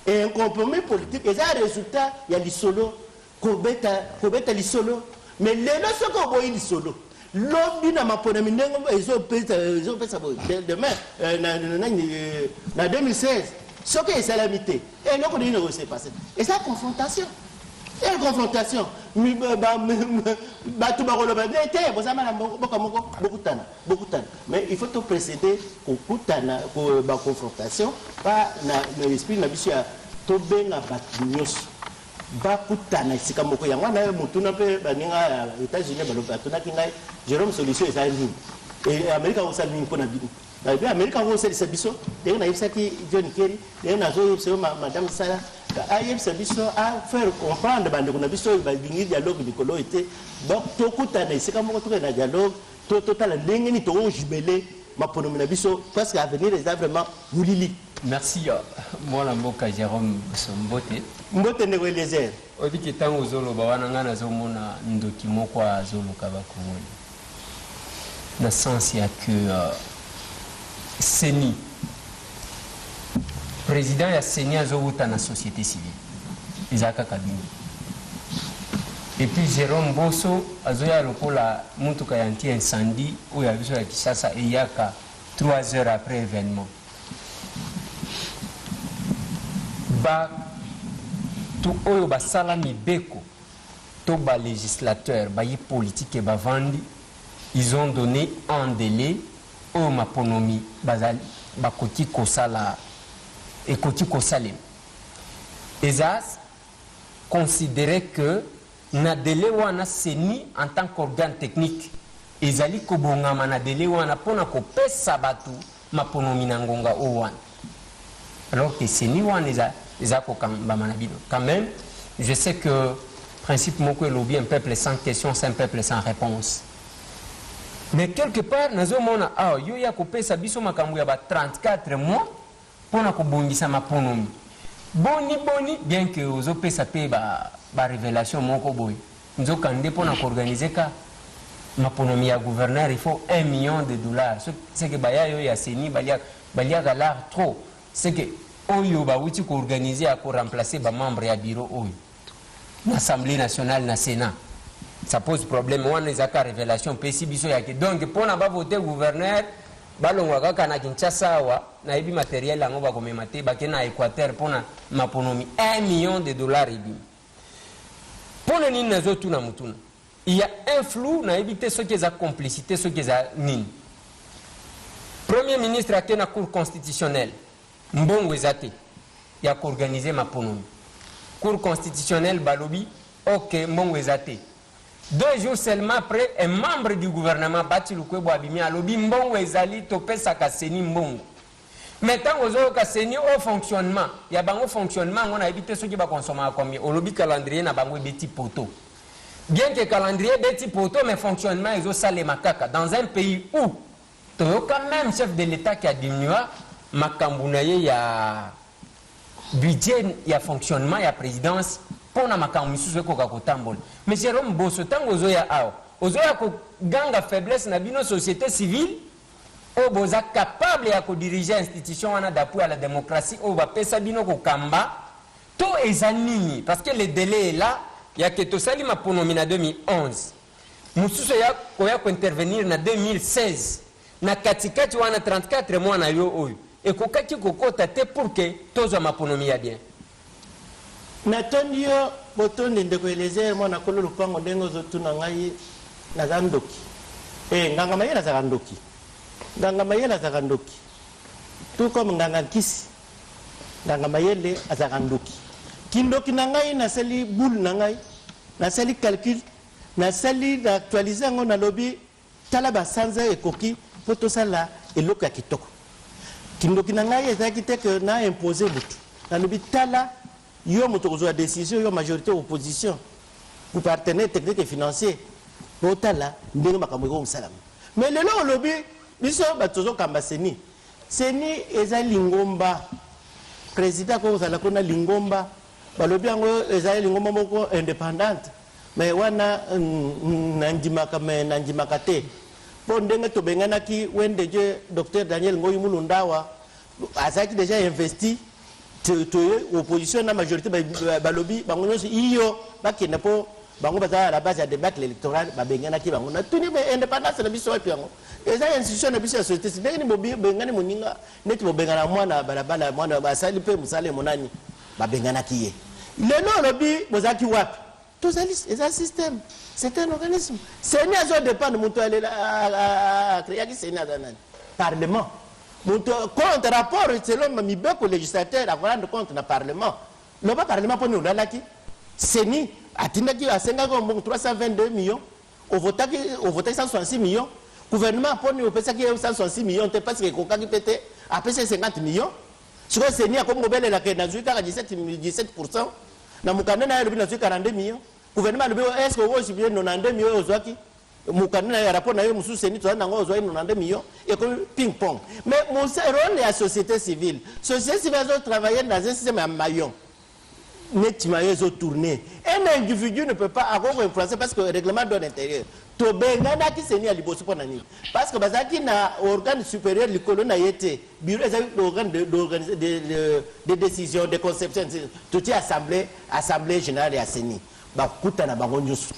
et un compromis politique eza résultat ya lisolo, kobeta, kobeta lisolo. Mais lelo soki oboyi lisolo, lobi na maponami ndenge ezopesa boye, demain na 2016. Soki esalami te, eloko nini ekose passer? Eza confrontation. E confrontation, bato bakoloba te te, boza bana mboka moko, bokutana, bokutana. Mais il faut to précéder kokutana, baconfrontation pa na esprit na biso ya tobenga bato nyonso bakutana esika moko. Yango wana motuna mpe baninga ya États-Unis balobi, batunaki ngai: "Jérôme, solution eza nini? Amerika akosala nini mpona bino?" Balobi Amerika akosalisa biso ndenge nayebisaki John Kerry, ndenge nazoyebisa yo, madame Sala ayebisa biso, afaire comprendre bandeko na biso oyo balingi dialogue likolo oyo te. Tokutana esika moko, tokende na dialogue, totala ndenge nini tokojumeler maponomi na biso, parce que avenir eza vraiment molili.
Merci, mwana mboka Jérôme Mbote.
Mbote, ndeko Eliezer.
Oyebi ke ntango ozoloba wana, ngai nazomona ndoki moko azoluka bakongoli na sens ya ke CENI, président ya CENI azowuta na société civile, eza kaka bino. Et puis Jérôme Boso azoya lokola mutuka ya anti incendie oyo ya biso ya Kinshasa eyaka 3 heures après événement. Bato oyo basala mibeko to balégislateur bayi politike bavandi, ils ont donné un délai oyo maponomi bazali bakoki kosala, ekoki kosalema. Eza considéré que na délai wana, CENI en tant qu'organe technique ezali kobongama na délai wana mpona kopesa bato maponomi na ngonga oyo wana, alors que CENI wana eza kokambama na bino. Quand même, je sais que principe moko elobi: un peuple sans question, c'est un peuple sans réponse. Mais quelque part nazomona awa yo ya kopesa biso makambo ya ba 34 mois mpona kobongisa maponomi. Boni boni, bien que ozopesa mpe barévélation ba moko boye, nzoka nde mpona koorganiser ka maponomi ya gouverneur, il faut 1 million de dollars. C'est que baya yo ya CENI baliaka l'art trop. C'est que oyo bawuti koorganiser ya koremplacer bamembre ya bureau oyo na Assemblée nationale, na Sénat, ça pose problème. Wana ezaka révélation mpesi biso yake. Donc mpona bavote gouverneur, balongwa kaka na Kinshasa awa, nayebi matériel yango bakomema te, bake na Équateur mpona maponomi, 1 million de dollars ebimi. Mpona nini nazotuna motuna? Il y a un flou, nayebi te soki eza complicité, soki eza nini. Premier ministre ake na Cour constitutionnelle, mbongo eza te ya koorganiser maponomi. Cour constitutionnelle balobi: "Ok, mbongo eza te." 2 jours seulement après, un membre du gouvernement, Bahati Lukwebo, abimi, alobi mbongo ezali, topesaka CENI mbongo. Mais ntango ozoyoka CENI au fonctionnement ya bango, fonctionnement yango nayebi te soki bakonsomaka combien. Olobi calendrier na bango ebeti poto. Bien que calendrier ebeti poto, mais fonctionnement ezosalema kaka dans un pays où toyoka même chef de l'État qui a diminué makambo na ye ya budget ya fonctionnement ya présidence mpo na makambo misusu ekoka kotambola. Mais Jérôme Boso, ntango ozoya awa, ozoya koganga faiblesse na bino société civile oyo boza capable ya kodiriger institution wana d'appui à la démocratie oyo bapesa bino kokamba, to eza nini? Parce que le délai est là ya ke tosali maponomi na 2011, mosusu ya koya kointervenir na 2016. Na katikati wana, 34 mois na yo oyo ekokaki kokota te pour ke tozwa maponomi ya bien.
Natondi yo botondi, ndeko Elezer, mwana kolo lopango. Ndenge ozotuna ngai, naza ndoki e, nganga mayele azalaka ndoki, nganga mayele azalaka ndoki, tout comme nganga nkisi. Nganga mayele azalaka ndoki. Kindoki na ngai, nasali boule na ngai, nasali calcul, nasali na actualiser yango, nalobi: tala basanza ekoki mpo tosala eloko ya kitoko. Kindoki na ngai ezalaki te ke na impose motu. Nalobi: tala, yo moto kozwa décision, yo majorité, opposition, pour partenaire technique et financier, otala ndenge makambo ekokosalama. Mais lelo olobi biso bato tozokamba CENI. CENI eza lingomba, président akokozala kuna lingomba, balobi yango ezali lingomba moko indépendante. Mais wana nandimaka, me nandimaka te, mpo ndenge tobenganaki wende die docteur Daniel Ngoi Mulunda awa, azalaki déjà investi. Toye opposition na majorité, balobi bango nyonso iyo bakende mpo Bango baza à la base ya débâcle électoral, babenganaki bango. Natuni, me indépendance na biso wapi? Yango eza institution na biso ya société civile. Ndenge nini bobengani moninga neti bobengana mwana balabala? Mwana basali mpe mosala emonani, babenganaki ye. Lelo olobi bozalaki wapi? Tozali, eza système, c'est un organisme. CENI azodépendre, moto acréaki CENI aza nani? Parlement. Moto compte rapport selon mibeko, législateur akorendre compte na parlement. Loba parlement mponi olalaki. CENI atindaki, asengaki mbongo 322 millions, ovotaki, ovotaki 166 millions. Gouvernement mponi opesaki ye 166 millions te? Parce que ekokaki mpe te, apesi 50 millions. Sikoyo CENI akomi kobelelaka nazwi kaka 17 %. Na mokanda na ye alobi nazwi 42 millions. Gouvernement alobi, est ce que okosi 92 millions ozwaki? Mokanda na ye, rapport na ye mosusu, CENI tozali nango, ozwaki 92 millions. Ekomi ping pong. Mais rôle ya société civile, société civile azotravailler dans un système ya maillon, neti maillon ezotourner. Un individu ne peut pas akoko influencer parce que règlement d'ordre intérieur. Tobenganaki CENI ya liboso mpo na nini? Parce que bazalaki na organe supérieur likolo na ye te. Bureau ezalaki organe de décision, de conception. Totie assemblée générale ya CENI, bakutana bango nyonso,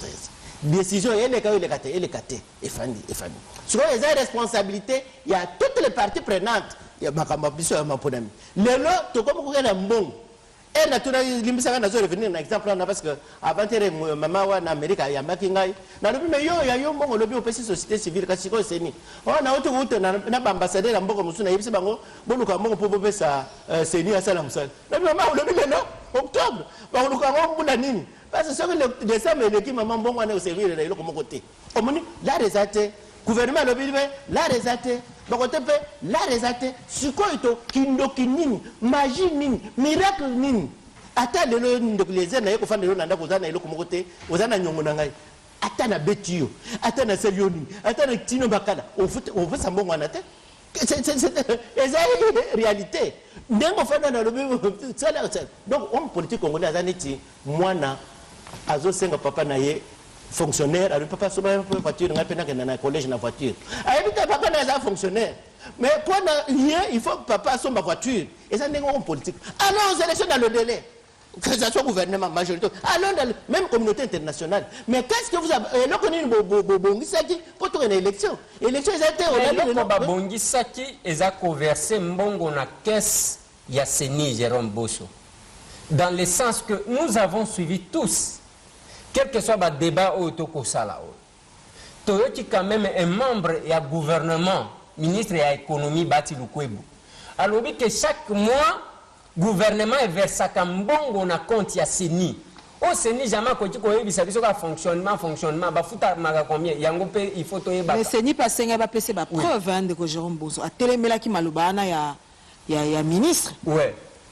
décision eleka oyo eleka te, eleka te, efandi, efandi. Sikoyo eza responsabilité ya toutes les parties prenantes ya makambo ya biso ya maponami. Lelo tokomi kokenda mbongo e natuna, limbisaka, nazo revenir na exemple wana parce que avant-hier mama wana Amérique ayambaki ngai. Nalobi, me yo ya yo mbongo olobi opesi société civile, kasi sikoyo CENI oyo nauti kouta na baambassadeur ya mboka mosusu, nayebisi bango boluka mbongo mpo bopesa CENI asala mosala. Nabi, mama, olobi lelo octobre, bakoluka yango mbula nini? Parce que soki décembre eleki, mama, mbongo wana oservir na eloko moko te. Omoni lar eza te, gouvernement alobi mpe lar eza te, bakote mpe lar eza te. Sikoyo to kindoki nini, magie nini, miracle nini? Ata lelo ndeko Lezer na ye kofanda lelo na ndako, oza na eloko moko te, oza na nyongo na ngai. Ata nabeti yo, ata nasali yo nini, ata na tino bakala, opesa mbongo wana te. Eza réalité ndenge ofanda nalobi. Donc homme politique congolais aza neti mwana azosenga papa na ye fonctionnaire. Alobi, papa, soba voiture, ngai mpe nakenda na collège na voiture. Ayebi te papa na aza fonctionnaire, mais mpo na ye il faut papa asomba voiture. Eza ndenge homme politique. Allons aux élections dans le délai, que ce soit gouvernement, majorité, allons dans le, même communauté internationale. Mais qu'est-ce que vous avez, eloko nini bobongisaki mpo tokende élection? Élection eza te.
Eloko babongisaki eza koverser mbongo na caisse ya CENI. Jérôme Boso, dans le sens que nous avons suivi tous, quel que soit badébat oyo tokosala oyo, toyoki quand même un membre ya gouvernement, ministre ya économie Bahati Lukwebo, alobi ke chaque mois gouvernement eversaka mbongo na compte ya CENI. Oyo CENI jamais akoki koyebisa biso kaka fonctionnement, fonctionnement bafutamaka combien, yango mpe il faut toyebaka.
Mais CENI mpe asengai bapesa bapreuve. Ndeko Jérôme Boso atelemelaki maloba wana ya ministre.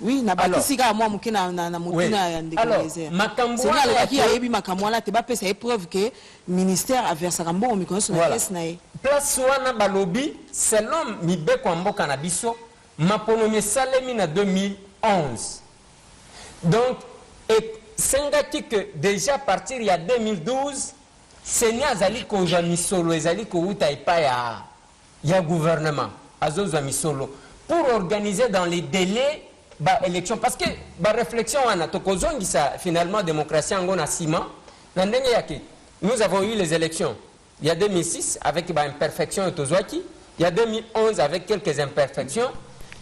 Oui, nabakisi kaka mwa moke na motuna ya ndeko Lezer.
Makambo
CENI alobaki ayebi makambo wana te, bapesa ye preuve ke ministère aversaka mbongo mikolo nyonso na caisse na ye.
Place wana balobi selon mibeko ya mboka na biso, maponomi esalemi na 2011, donc esengaki ke déjà partir ya 2012 CENI azali kozwa misolo ezali kowuta epai ya gouvernement. Azozwa misolo pour organiser dans les délais baélection, parce que baréflexion wana tokozongisa finalement démocratie yango na nsima na ndenge yake. Nous avons eu les élections il y a 2006 avec baimperfection oyo tozwaki, il y a 2011 avec quelques imperfections.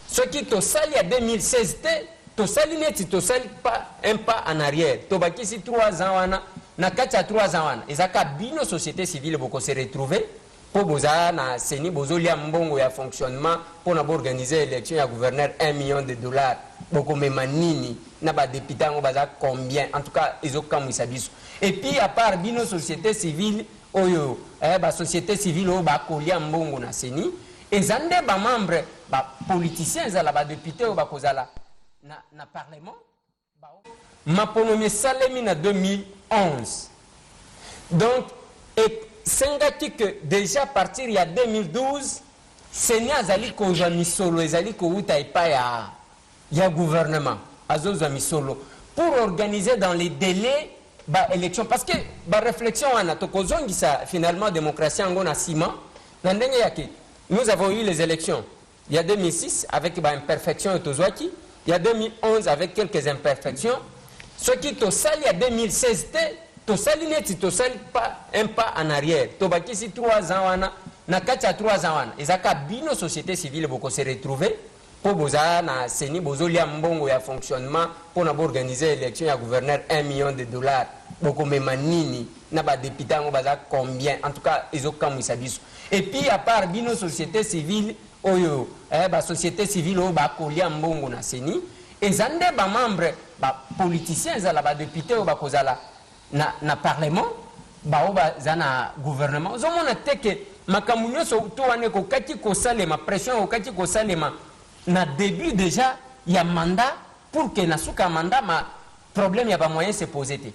Soki tosali ya 2016 te, tosali neti tosali pas un pas en arrière, tobakisi 3 ans wana. Na kati ya 3 ans wana, ezaka bino société civile bokose retrouver mpo bozala na CENI, bozolia mbongo ya fonctionnement mpona boorganiser élection ya gouverneur, 1 million de dollars. Bokomema nini na badéputé yango baza combien? En tout cas ezokamwisa biso. Et puis à part bino société civile oyo, basociété civile oyo bakolia mbongo na CENI, eza nde bamembre bapoliticien, ezala badéputé oyo bakozala na parlement. Maponomi esalemi na 2011, donc esengaki ke déjà partir ya 2012 CENI azali kozwa misolo ezali kowuta epai ya gouvernement. Azozwa misolo pour organiser dans les délais baélection, parce que baréflexion wana tokozongisa finalement démocratie yango na nsima na ndenge yake. Nous avons eu les élections il y a 2006 avec baimperfection oyo tozwaki, il y a 2011 avec quelques imperfections. Soki tosali ya 2016 te, Tosali neti tosali pas un pas en arrière, tobakisi 3 ans wana. Na kati ya 3 ans wana, ezaka bino société civile bokose retrouver mpo boza na CENI, bozolia mbongo ya fonctionnement mpona boorganiser élection ya gouverneur, 1 million de dollars. Bokomema nini na badéputé yango baza combien? En tout cas, ezokamwisa biso. Et puis, à part bino société civile oyo, basociété civile oyo bakolia mbongo na CENI, eza nde bamembre bapoliticien, ezala badéputé oyo bakozala na parlement, bao baza na gouvernement. Ozomona te ke makambo nyonso to wana ekokaki kosalema, pression ekokaki kosalema na début déjà ya mandat, pour que na suka ya mandat ma problème ya bamoyen se pose te?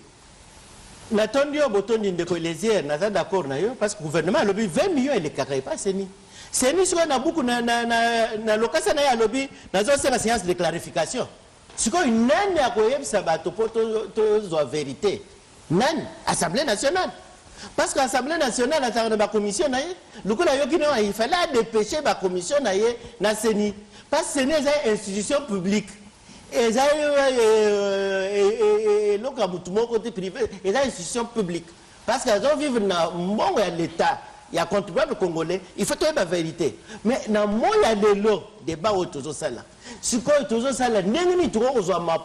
Natondi yo botondi, ndeko Eliezer. Naza d'accord na yo, parce que gouvernement alobi 20 millions elekaka epa CENI. CENI sikoyo na buku na lokasa na ye alobi: nazosenga séance de clarification. Sikoyo nani akoyebisa bato mpo tozwa vérité? Nani? Assemblée nationale, parce que Assemblée nationale azalaka na bacommission na ye. Lokola ayoki no, il fallait adépêcher bacommission na ye na CENI, parce que CENI eza institution publique, eza eloko ya motu moko te privé, eza institution publique, parce que azovivre na mbongo ya l'État, ya contribuable congolais. Il faut toyeba vérité. Mais na moi ya lelo, débat oyo tozosala sikoyo, tozosala ndenge nini tokoki kozwa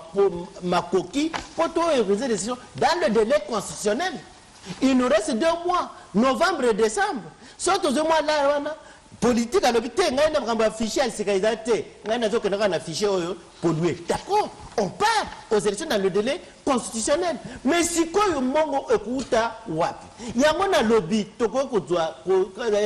makoki mpo toorganiser décision dans le délai constitutionnel? Il nous reste 2 mois, novembre et décembre. So tozwi mwa lar wana politique alobi te: ngai na makambo ya fichier ya sika eza te, ngai nazokende kaka na fichier oyo pollué. D'accord, on part aux élections dans le délai constitutionnel, mais sikoyo mbongo ekouta wapi? Yango nalobi tokoki kozwa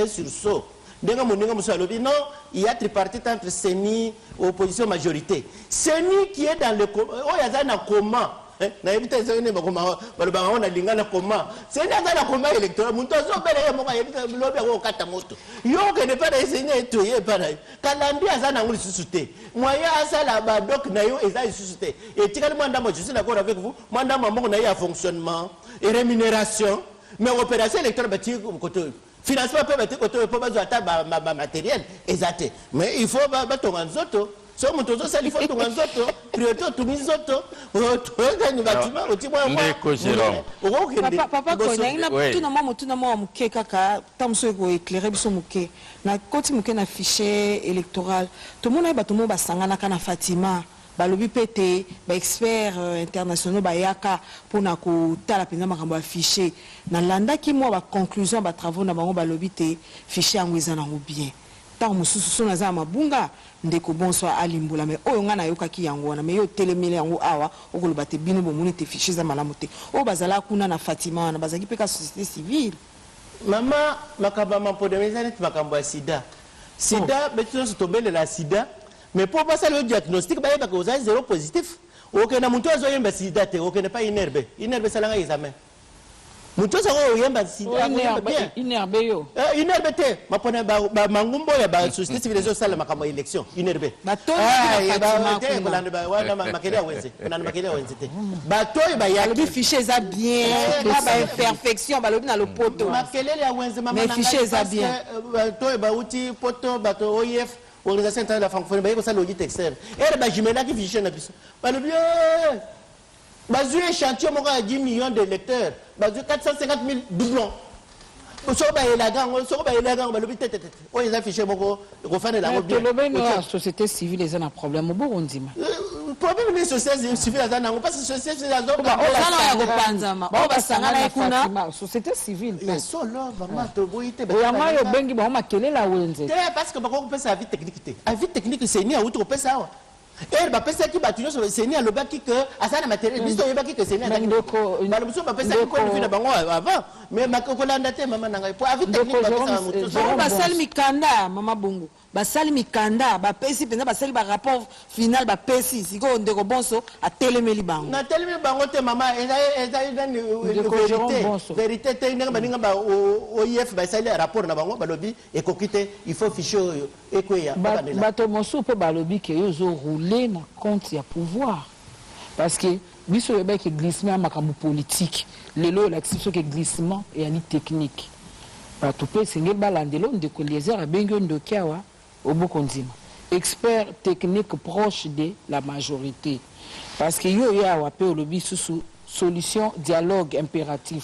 sursaut ndenge moninga mosusu alobi: non, il y a tripartite entre CENI, opposition, majorité. CENI qui est dans le oyo aza na comment, nayebi te soki nde balobaka ngo na linga na coma. CENI aza na coma électoral. Moto azobela ye moko ayebi te lobi yango okata moto, yo okende mpa na ye, CENI etoye epa na ye. Kalandi aza nango lisusu te, moyen asala badoc na yo eza lisusu te. Etikali mwa ndambo. Je suis d'accord avec vous, mwa ndambo ya mbongo na ye ya fonctionnement et rémunération, mais opération électorale batii kote oyo, financement mpe batii kote oyo, mpo bazwa ata bamatériel eza te. Mais il faut batonga nzoto. So moto ozosala, il faut tonga nzoto, priorité otungi nzoto, toyokani batima oti.
Ndeko Jérôme.
Okokende.
Papa Koy, nalingi natuna mwa motuna mwa moke kaka, ta mosusu ekoéclaire biso moke. Nakoti moke na fichier électoral. Tomona ye bato mo basanganaka na Fatima, balobi mpe ete baexpert internationaux bayaka mpona kotala mpenza makambo ya fichier. Nalandaki mwa baconclusion ya batravaux na bango, balobi te fichier yango eza nango bien. Ntango mosusu so naza na mabunga, ndeko Bonso alimbola. Me oyo ngai nayokaki yango wana. Me yo otelemeli yango awa, okoloba te bino bomoni te fichier eza malamu te. Oyo bazalaka kuna na Fatima wana, bazalaki mpe ka société civile?
Mama, makambo ya maponami eza neti makambo ya sida. Sida, beto nyonso tobelela sida, mais mpo basala yo diagnostic, bayebaka ozali zéro positif. Okende motu azoyemba sida te, okende pa INRB. INRB esalanga examen, motu ozango oyemba sida akoyemba bien.
INRB yo?
INRB te, mapona mangumba oyo ya basociété civile ezosala makambo ya élection, INRB.
Batondi na Fatima
te
kuna.
Kolanda wana makele ya wenze, kolanda makele ya wenze te. Bato oyo
balobi
bayaki
fichier eza bien na baimperfection, balobi na lopoto.
Makelele ya wenze, mama.
Mais
Na
fichier
ngai,
eza
parce
bien.
que, bato oyo bauti poto, bato OIF, Organisation internationale de la francophonie, baye kosala audit externe, ere bajumelaki fichier na biso, balobi: "Eh, bazwi échantillon moko ya 10 millions d'électeurs, bazwi 450 000 doublons." Soko bayelaka yango, soko bayelaka yango, balobi te, te te, oyo eza fichier moko ekofanela yango bien.
Tolobeni oyo ya société civile eza na problème, oboko ndima?
Problème ni société civile aza nango, parce que société civile
Oza na ya kopanzama oyo basangana ye kuna.
Société civile
ya solo, vraiment, toboyi te.
Yango oyo obengi bango makelele ya wenze.
Te, parce que bakoki kopesa avis technique te. Avis technique, CENI awuti kopesa awa, ere bapesaki bato nyonso. CENI alobaki ke aza na matériel, biso toyebaki ke CENI
Mais
balo mosusu bapesaki point de vue na bango avant, mais kolanda te, mama na ngai, po avis technique bapesaka motu.
Bango basali mikanda, mama Bongo, basali mikanda, bapesi mpenza, basali barapport final, bapesi. Sikoyo ndeko Bonso atelemeli bango.
Natelemi bango te, mama. Ezali nani?
Ndeko Jérôme
Vérité
Bonso.
Vérité te. Ndenge baninga ba OIF basali rapport na bango, balobi ekoki te, il faut fichier oyo ekweya, babandela.
Bato mosusu mpe balobi ke yo ozoroule na compte ya pouvoir, parce que biso oyebaki glissement ya makambo politique. Lelo olakisi biso ke glissement eyali technique. Bato mpe esengeli balandela oyo. Ndeko Eliezer abengi yo ndoki awa, oboko ndima expert technique proche de la majorité, parce que yo oyo awa mpe olobi susu. Solution dialogue imperatif,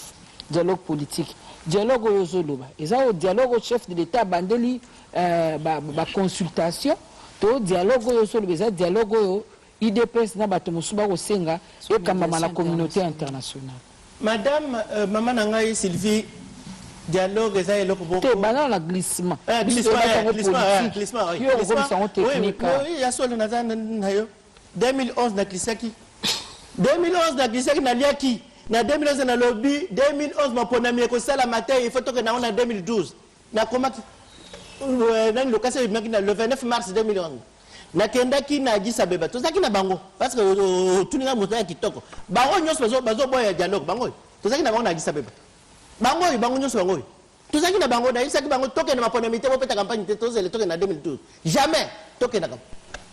dialogue politique. Dialogue oyo ozo loba eza oyo dialogue oyo chef de l'etat abandeli ba ba consultation to dialogue oyo ozo loba eza dialogue oyo udps na bato mosusu bako senga ekambama na communaute internationale?
Madame mama na ngai Sylvie dialogue eza eloko moko
Te banda na glissement.
Eh,
Biso
glissement,
toyebaki
eh,
yango
glissement, eh,
politique.
glissement, oui.
Yo okokomisa yango
Oui,
technique.
oui, ya solo naza na yo. 2011 na glissaki 2011 na glissaki naliaki na 2011 nalobi 2011 maponami ekosalama te, il faut tokende yango na 2012. Nakomaki euh, nani lokasa ebimaki na le 29 mars 2011, nakendaki na Addis Abeba, tozalaki na bango parce que otuni nga moto ya kitoko. Bango nyonso bazoboya dialogue, bango oyo tozalaki na bango na Addis Abeba, bango oyo, bango nyonso, bango oyo tozalaki na bango. Nayebisaki bango tokende maponami te, bopeta campagne te, tozele tokende na 2012. Jamais tokendaka.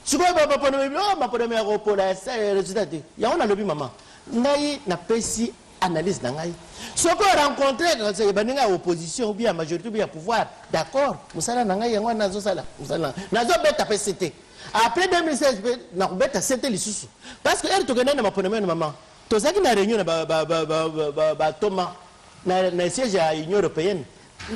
Sikoyo maponami, oh, maponami ya kopola résultat te. Yango nalobi, mama ngai, napesi analyse na ngai. Soki orencontre baninga ya opposition ou bien ya majorité ou bien ya pouvoir, d'accord, mosala na ngai yango wana. Nazosala mosala, nazobeta mpe sete. Après 2016 mpe nakobeta sete lisusu parce que heure tokendaki na maponami wana, mama, tozalaki na réunion na batoma na siège ya Union européenne.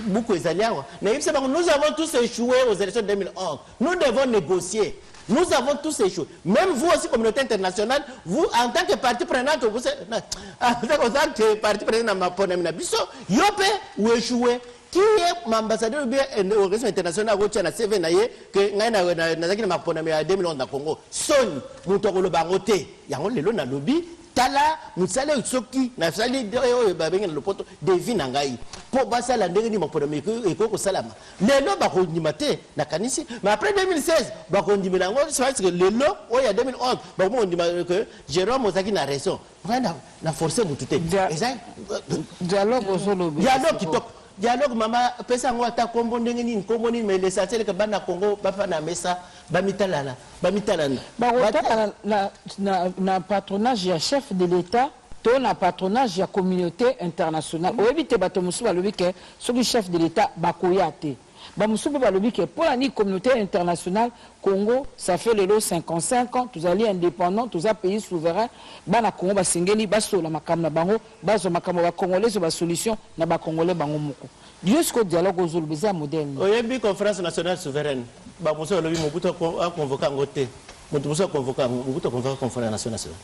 Buku ezali awa. Nayebisa bango: nous avons tous échoué aux élections 2011, nous devons négocier. Nous avons tous échoué, même vous aussi, communauté internationale, vous en tant que partie prenante, vous en tant que partie prenante na maponami na biso, yo mpe oéchoué. Qui est ambassadeur ou bien organisme international akotia na CV na ye ke ngai nazalaki na maponami ya 2011 na Congo? Soni, moto akoloba yango te. Yango lelo nalobi, tala mosala oyo soki nasali oyo babengi na lopoto devis na ngai mpo basala ndenge nini maponami ekoki kosalama. Lelo bakondima te, nakanisi, mais après 2016 bakondimela yango parce que lelo oyo ya 2011 bakomi kondima ke Jérôme ozalaki na raison. Ngai na force motu te. Eza
Dialogue ozoloba.
Dialogue kitoko, dialogue, mama, pesa yango ata kombo ndenge nini, kombo nini, mais l'essentiel ke bana Congo bafa na mesa, bamitalana, bamitalana.
Bakotala na patronage ya chef de l'État to na patronage ya communauté internationale? Oyebi te, bato mosusu balobi ke soki chef de l'État bakoya te. Bamosusu mpe balobi ke mpo na nini communauté internationale? Congo, ça fait lelo 55 ans tozali indépendant, toza pays souverain. Bana Congo basengeli basola makambo na bango, bazwa makambo ya bacongolais, oyo basolution na bacongolais bango moko. Yo sikoyo, dialogue ozoloba eza ya modèle nini?
Oyebi, Conférence nationale souveraine, bamosusu balobi Mobutu aconvoquer yango te. Moto mosusu aconvoquer yango, Mobutu aconvoquer Conférence nationale souveraine.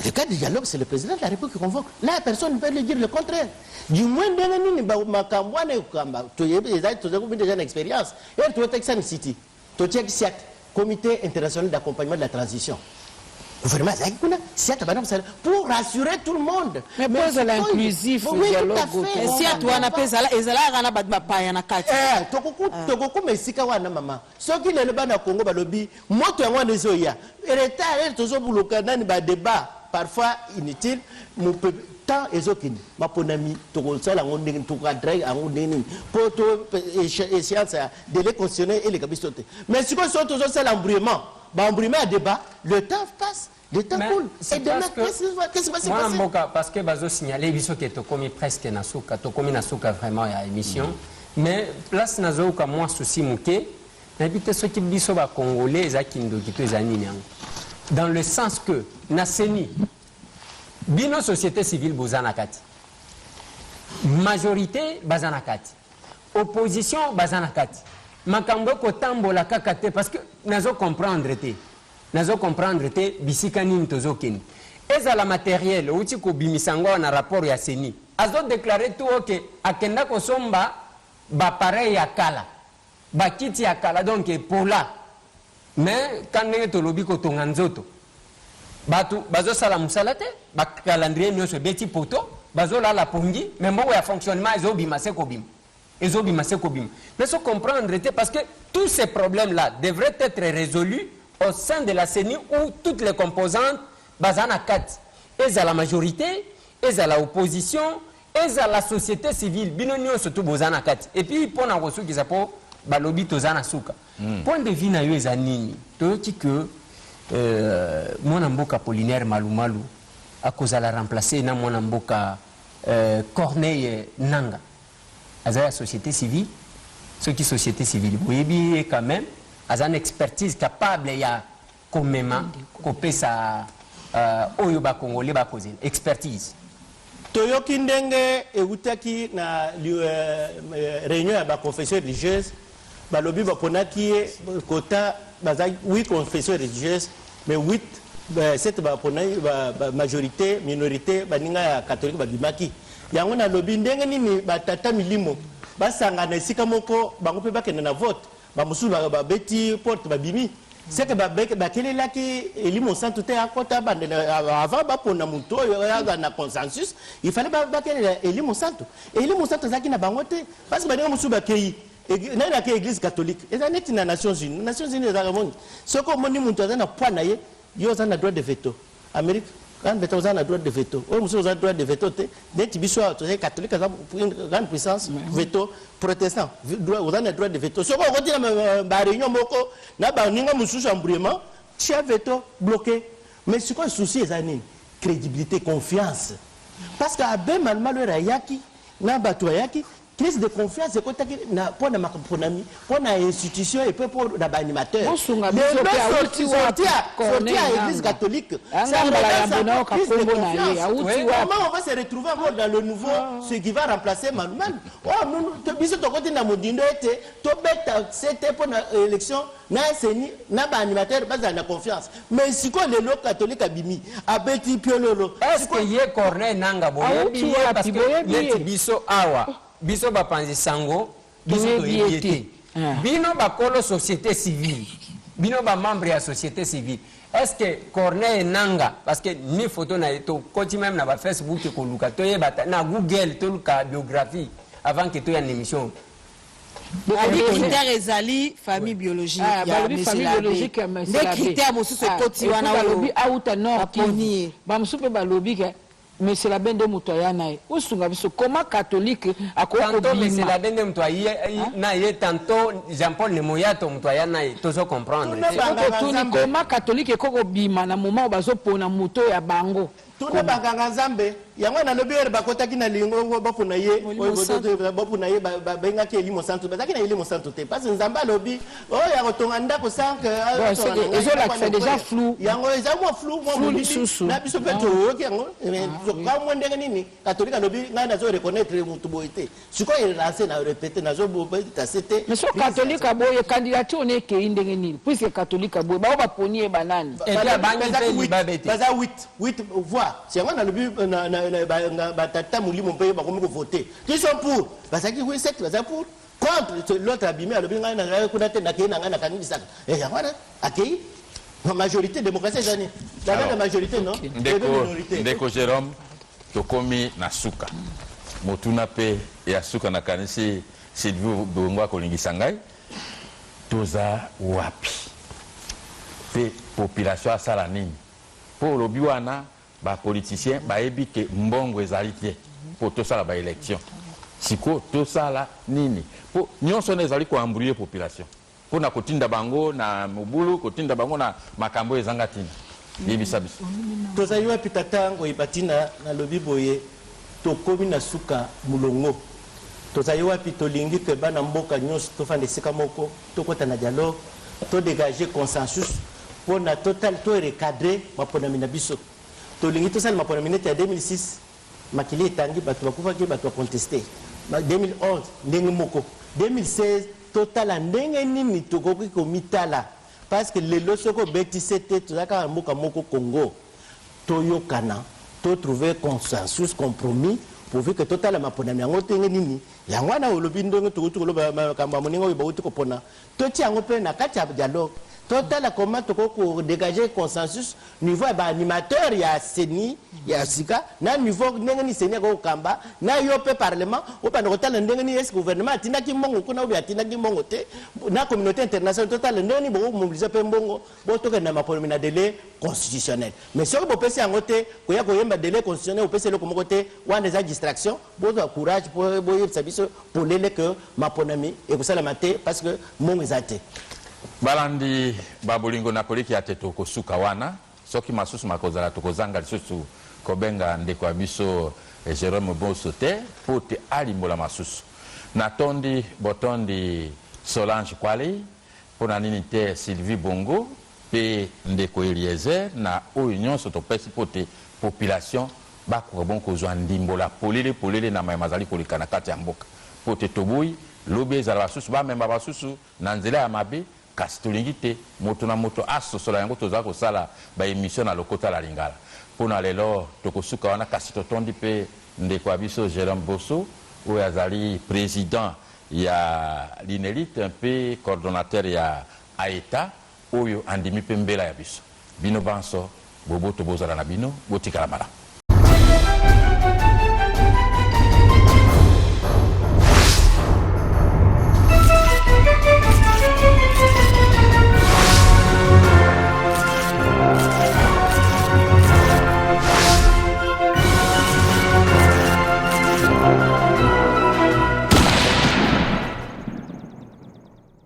Le cas du dialogue, c'est le président de la République qui convoque. Là, personne ne peut lui dire le contraire. Du moins, ndenge nini makambo wana ekokamba, toyebi, ezali tozakomi déjà na expérience. Ere toyotaki Sun City, totiaki CIAT, Comité international d'accompagnement de la transition. Gouvernement azalaki kuna, CIAT abanda kosala pour rassurer tout le monde.
Mais po ezala inclusif,
Oui, tout à
dialogue,
fait.
CIAT wana mpe ezalaka na bato bapaya na kati.
Eh, tokokoma esika wana, mama. Soki lelo bana Congo balobi moto yango wana ezoya retard, ere tozobuluka nani, badébat parfois inutile, temps ezokende. Maponami tokosala yango ndenge, tokadre yango ndenge nini mpo to échéance ya délai constitutionnel eleka biso te. Mais sikoyo soki tozosala embrouillement, baembrouillement ya débat, le temps passe, le temps
Mais
coule
c'est
et demain,
parce que
qu'est-ce qui va se
mwana
passer?
mboka, parce que bazosignaler biso ke tokomi presque na suka, tokomi na suka vraiment ya émission. Mais place nazoyoka mwa souci moke, nayebi te soki biso bacongolais eza kindoki to eza nini yango, dans le sens que na CENI, bino société civile boza na kati, majorité baza na kati, opposition baza na kati, makambo ekotambola kaka te parce que nazo comprendre te, nazo comprendre te bisika nini tozokende. Ezala matériel outi kobimisa yango awa na rapport ya CENI, azodéclarer tout oke akenda kosomba baappareil ya kala, bakiti ya kala, donc epola. Mais ka ndenge tolobi kotonga nzoto, bato bazosala mosala te, bacalendrier nyonso ebeti poto, bazolala pongi, mais mbongo ya fonctionnement ezobima se kobima, ezobima se kobima. Mais so comprendre te parce que tous ces problèmes là devraient être résolus au sein de la CENI où toutes les composantes baza na kati, ezala majorité, ezala opposition, ezala société civile, bino nyonso to boza na kati. Et puis mpo na kosukisa, mpo balobi toza na suka, point de vue na yo eza nini? Toyoki ke mwana mboka Apollinaire Malumalu akozala remplacé na mwana mboka Corneille Nanga, aza ya société civile. Soki société civile boyebi ye quand même aza na expertise capable ya komema kopesa. Oyo ba Congolais bakozela expertise.
Toyoki ndenge ewutaki na reunion ya ba confessions religieuses, balobi baponaki ye kota bazalaki 8 confessions religieuses, mais 8 7 baponaki ba majorite, minorite baninga ya catholique babimaki. Yango nalobi ndenge nini ba tata milimo basangana esika moko bango pe bakende na vote, ba mosusu babeti porte babimi. C'est que bakelelaki elimo santu te akota abandela avant bapona moto oyo aza na consensus, il fallait bakelela elimo santu. Elimo santu azalaki na bango te parce que baninga mosusu bakei nani ake église catholique eza neti na Nations Unies. Nations Unies ezalaka moni soki omoni moto aza na poids na ye, yo oza na droit de veto. Amérique grande veto, oza na droit de veto. Oyo mosusu oza droit de veto te. Neti biso awa tozali catholique, aza grande puissance veto, protestant oza na droit de veto. Soki okoti na ba réunion moko na baninga mosusu, embrouillement, tia veto, bloqué. Mais sikoyo souci eza nini? Crédibilité, confiance, parce que abbé Malumalu ere ayaki na bato ayaki, crise de confiance ekotaki mpo na maponami, mpo na institution et puis mpo na baanimateur.
Bosunga biso mpe, awuti wapi?
Sorti ya église catholique.
Crise de confiance.
Comment on va se retrouver encore dans le nouveau, ce qui va remplacer Malumalu? Oh, biso tokoti na modindo ete tobeta sete mpo na élection na CENI na baanimateur bazala na confiance. Mais sikoyo lelo catholique abimi, abeti piololo.
Est ce que ye Corneille Nanga boyebi ye? Parce que neti biso awa, biso bapanzi sango, biso toyebi ye te. Bino bakolo société civile, bino bamembre ya société civile, est ce que Corneille Nanga, parce que ni photo na ye, tokoti même na bafacebook koluka toyeba, na Google toluka biographie avant que toya na émission.
Balobi critère ezali famille biologique ya
balobi famille biologique ya
nde critère mosusu ekoti wana.
Balobi auta Nord Kivu. Bamosusu mpe balobi ke monsieur l'abbé nde moto aya na ye. Osunga biso, comment catholique akoki
Tantôt monsieur l'abbé nde moto aye na ye, tantôt Jean-Paul Nemoyato moto aya na ye, tozo comprendre.
Totuni, comment catholique ekoki kobima na moment oyo bazopona moto ya bango?
Tuna banganga Nzambe. Yango nalobi, ere bakotaki na lingongo bapona ye, bapona ye, babengaki elimo santu, bazalaki na elimo santu te, parce Nzambe alobi oyo ya kotonga ndako sans
Ezolakisa déjà flou.
Yango eza mwa flou, mwa molili na biso mpe toyoki yango kamwa. Ndenge nini catholique alobi ngai nazo reconnaître motu boye te? Sikoyo elance na répété, nazobetase te.
Mais so catholique aboye candidature ne ekei ndenge nini, puisque catholique aboye, bao baponi ye banani?
Baza 8, 8 voix. Yango nalobi batata molimo mpe bakomi kovote. Qui sont pour? Bazalaki 8, 7 baza pour, contre. L'autre abimi, alobi ngai nazalaki kuna te, nakei na ngai, nakangi bisaka. Yango wana akei majorité. Démocratie eza nini? La majorité, non?
Ndeko Jérôme, tokomi na suka. Motuna mpe ya suka, nakanisi Sylvie Bongo akolingisa ngai. Toza wapi mpe population asala nini? Mpo olobi wana bapoliticien bayebi ke mbongo ezali te mpo tosala baélection. Sikoyo tosala nini? Mpo nyonso wana ezali koembrouiller population, mpona kotinda bango na mobulu, kotinda bango na makambo oyo ezanga ntina. Yebisa biso.
Tozali wapi, tata Ngoyeba? Ntina nalobi boye, tokomi na suka molongo. Tozali wapi? Tolingi ke bana mboka nyonso tofanda esika moko, tokɔta na dialogue, todégage consensus mpona total to recadre maponami na biso. Tolingi tosala maponami neti ya 2006, makili etangi, bato bakufaki, bato baconteste. 2011 ndenge moko, 2016. Totala ndenge nini tokoki komitala, parce que lelo soki obetise te, toza kaka mboka moko Congo. Toyokana, totrouve consensus, compromis, pourvu que totala maponami yango ndenge nini. Yango wana olobi ndenge tokuti koloba makambo ya moninga oyo bauti kopona, totia yango mpe na kati ya dialogue. Totala comment tokoki kodégage consensus niveau ya baanimateur ya CENI ya sika, na niveau ndenge nini CENI akoki kokamba na yo mpe parlement. Obanda kotala ndenge nini est-ce gouvernement atindaki mbongo kuna obi atindaki mbongo te na communauté internationale. Totala ndenge nini bokomobilize mpe mbongo, botokende na maponami na délai constitutionnel. Mais soki bopesi yango te, koya koyemba délai constitutionnel, opesi eloko moko te, wana eza distraction. Bozwa courage po boyebisa biso polele ke maponami ekosalama te parce que mbongo eza te.
Balandi babolingo, nakoliki ya te, tokosuka wana. Soki masusu makozala, tokozanga lisusu kobenga ndeko ya biso Jérôme Boso te mpo te alimbola masusu. Natondi botondi Solange Kwali, mpo na nini te Sylvie Bongo. Mpe ndeko Eliezer na oyo nyonso topesi mpo te population bakoka bongo kozwa ndimbola polele polele na maye mazali koleka na kati ya mboka. Mpo te toboyi lobi ezala basusu bamema basusu na nzela ya mabe, kasi tolingi te moto na moto asosola yango tozali kosala ba emissions na lokota la lingala. Mpo na lelo tokosuka wana kasi totondi mpe ndeko ya biso Jerome Boso oyo azali president ya Linelit mpe coordonnateur ya AETA oyo andimi mpe mbela ya biso. Bino banso, boboto bozala na bino, botikala malamu.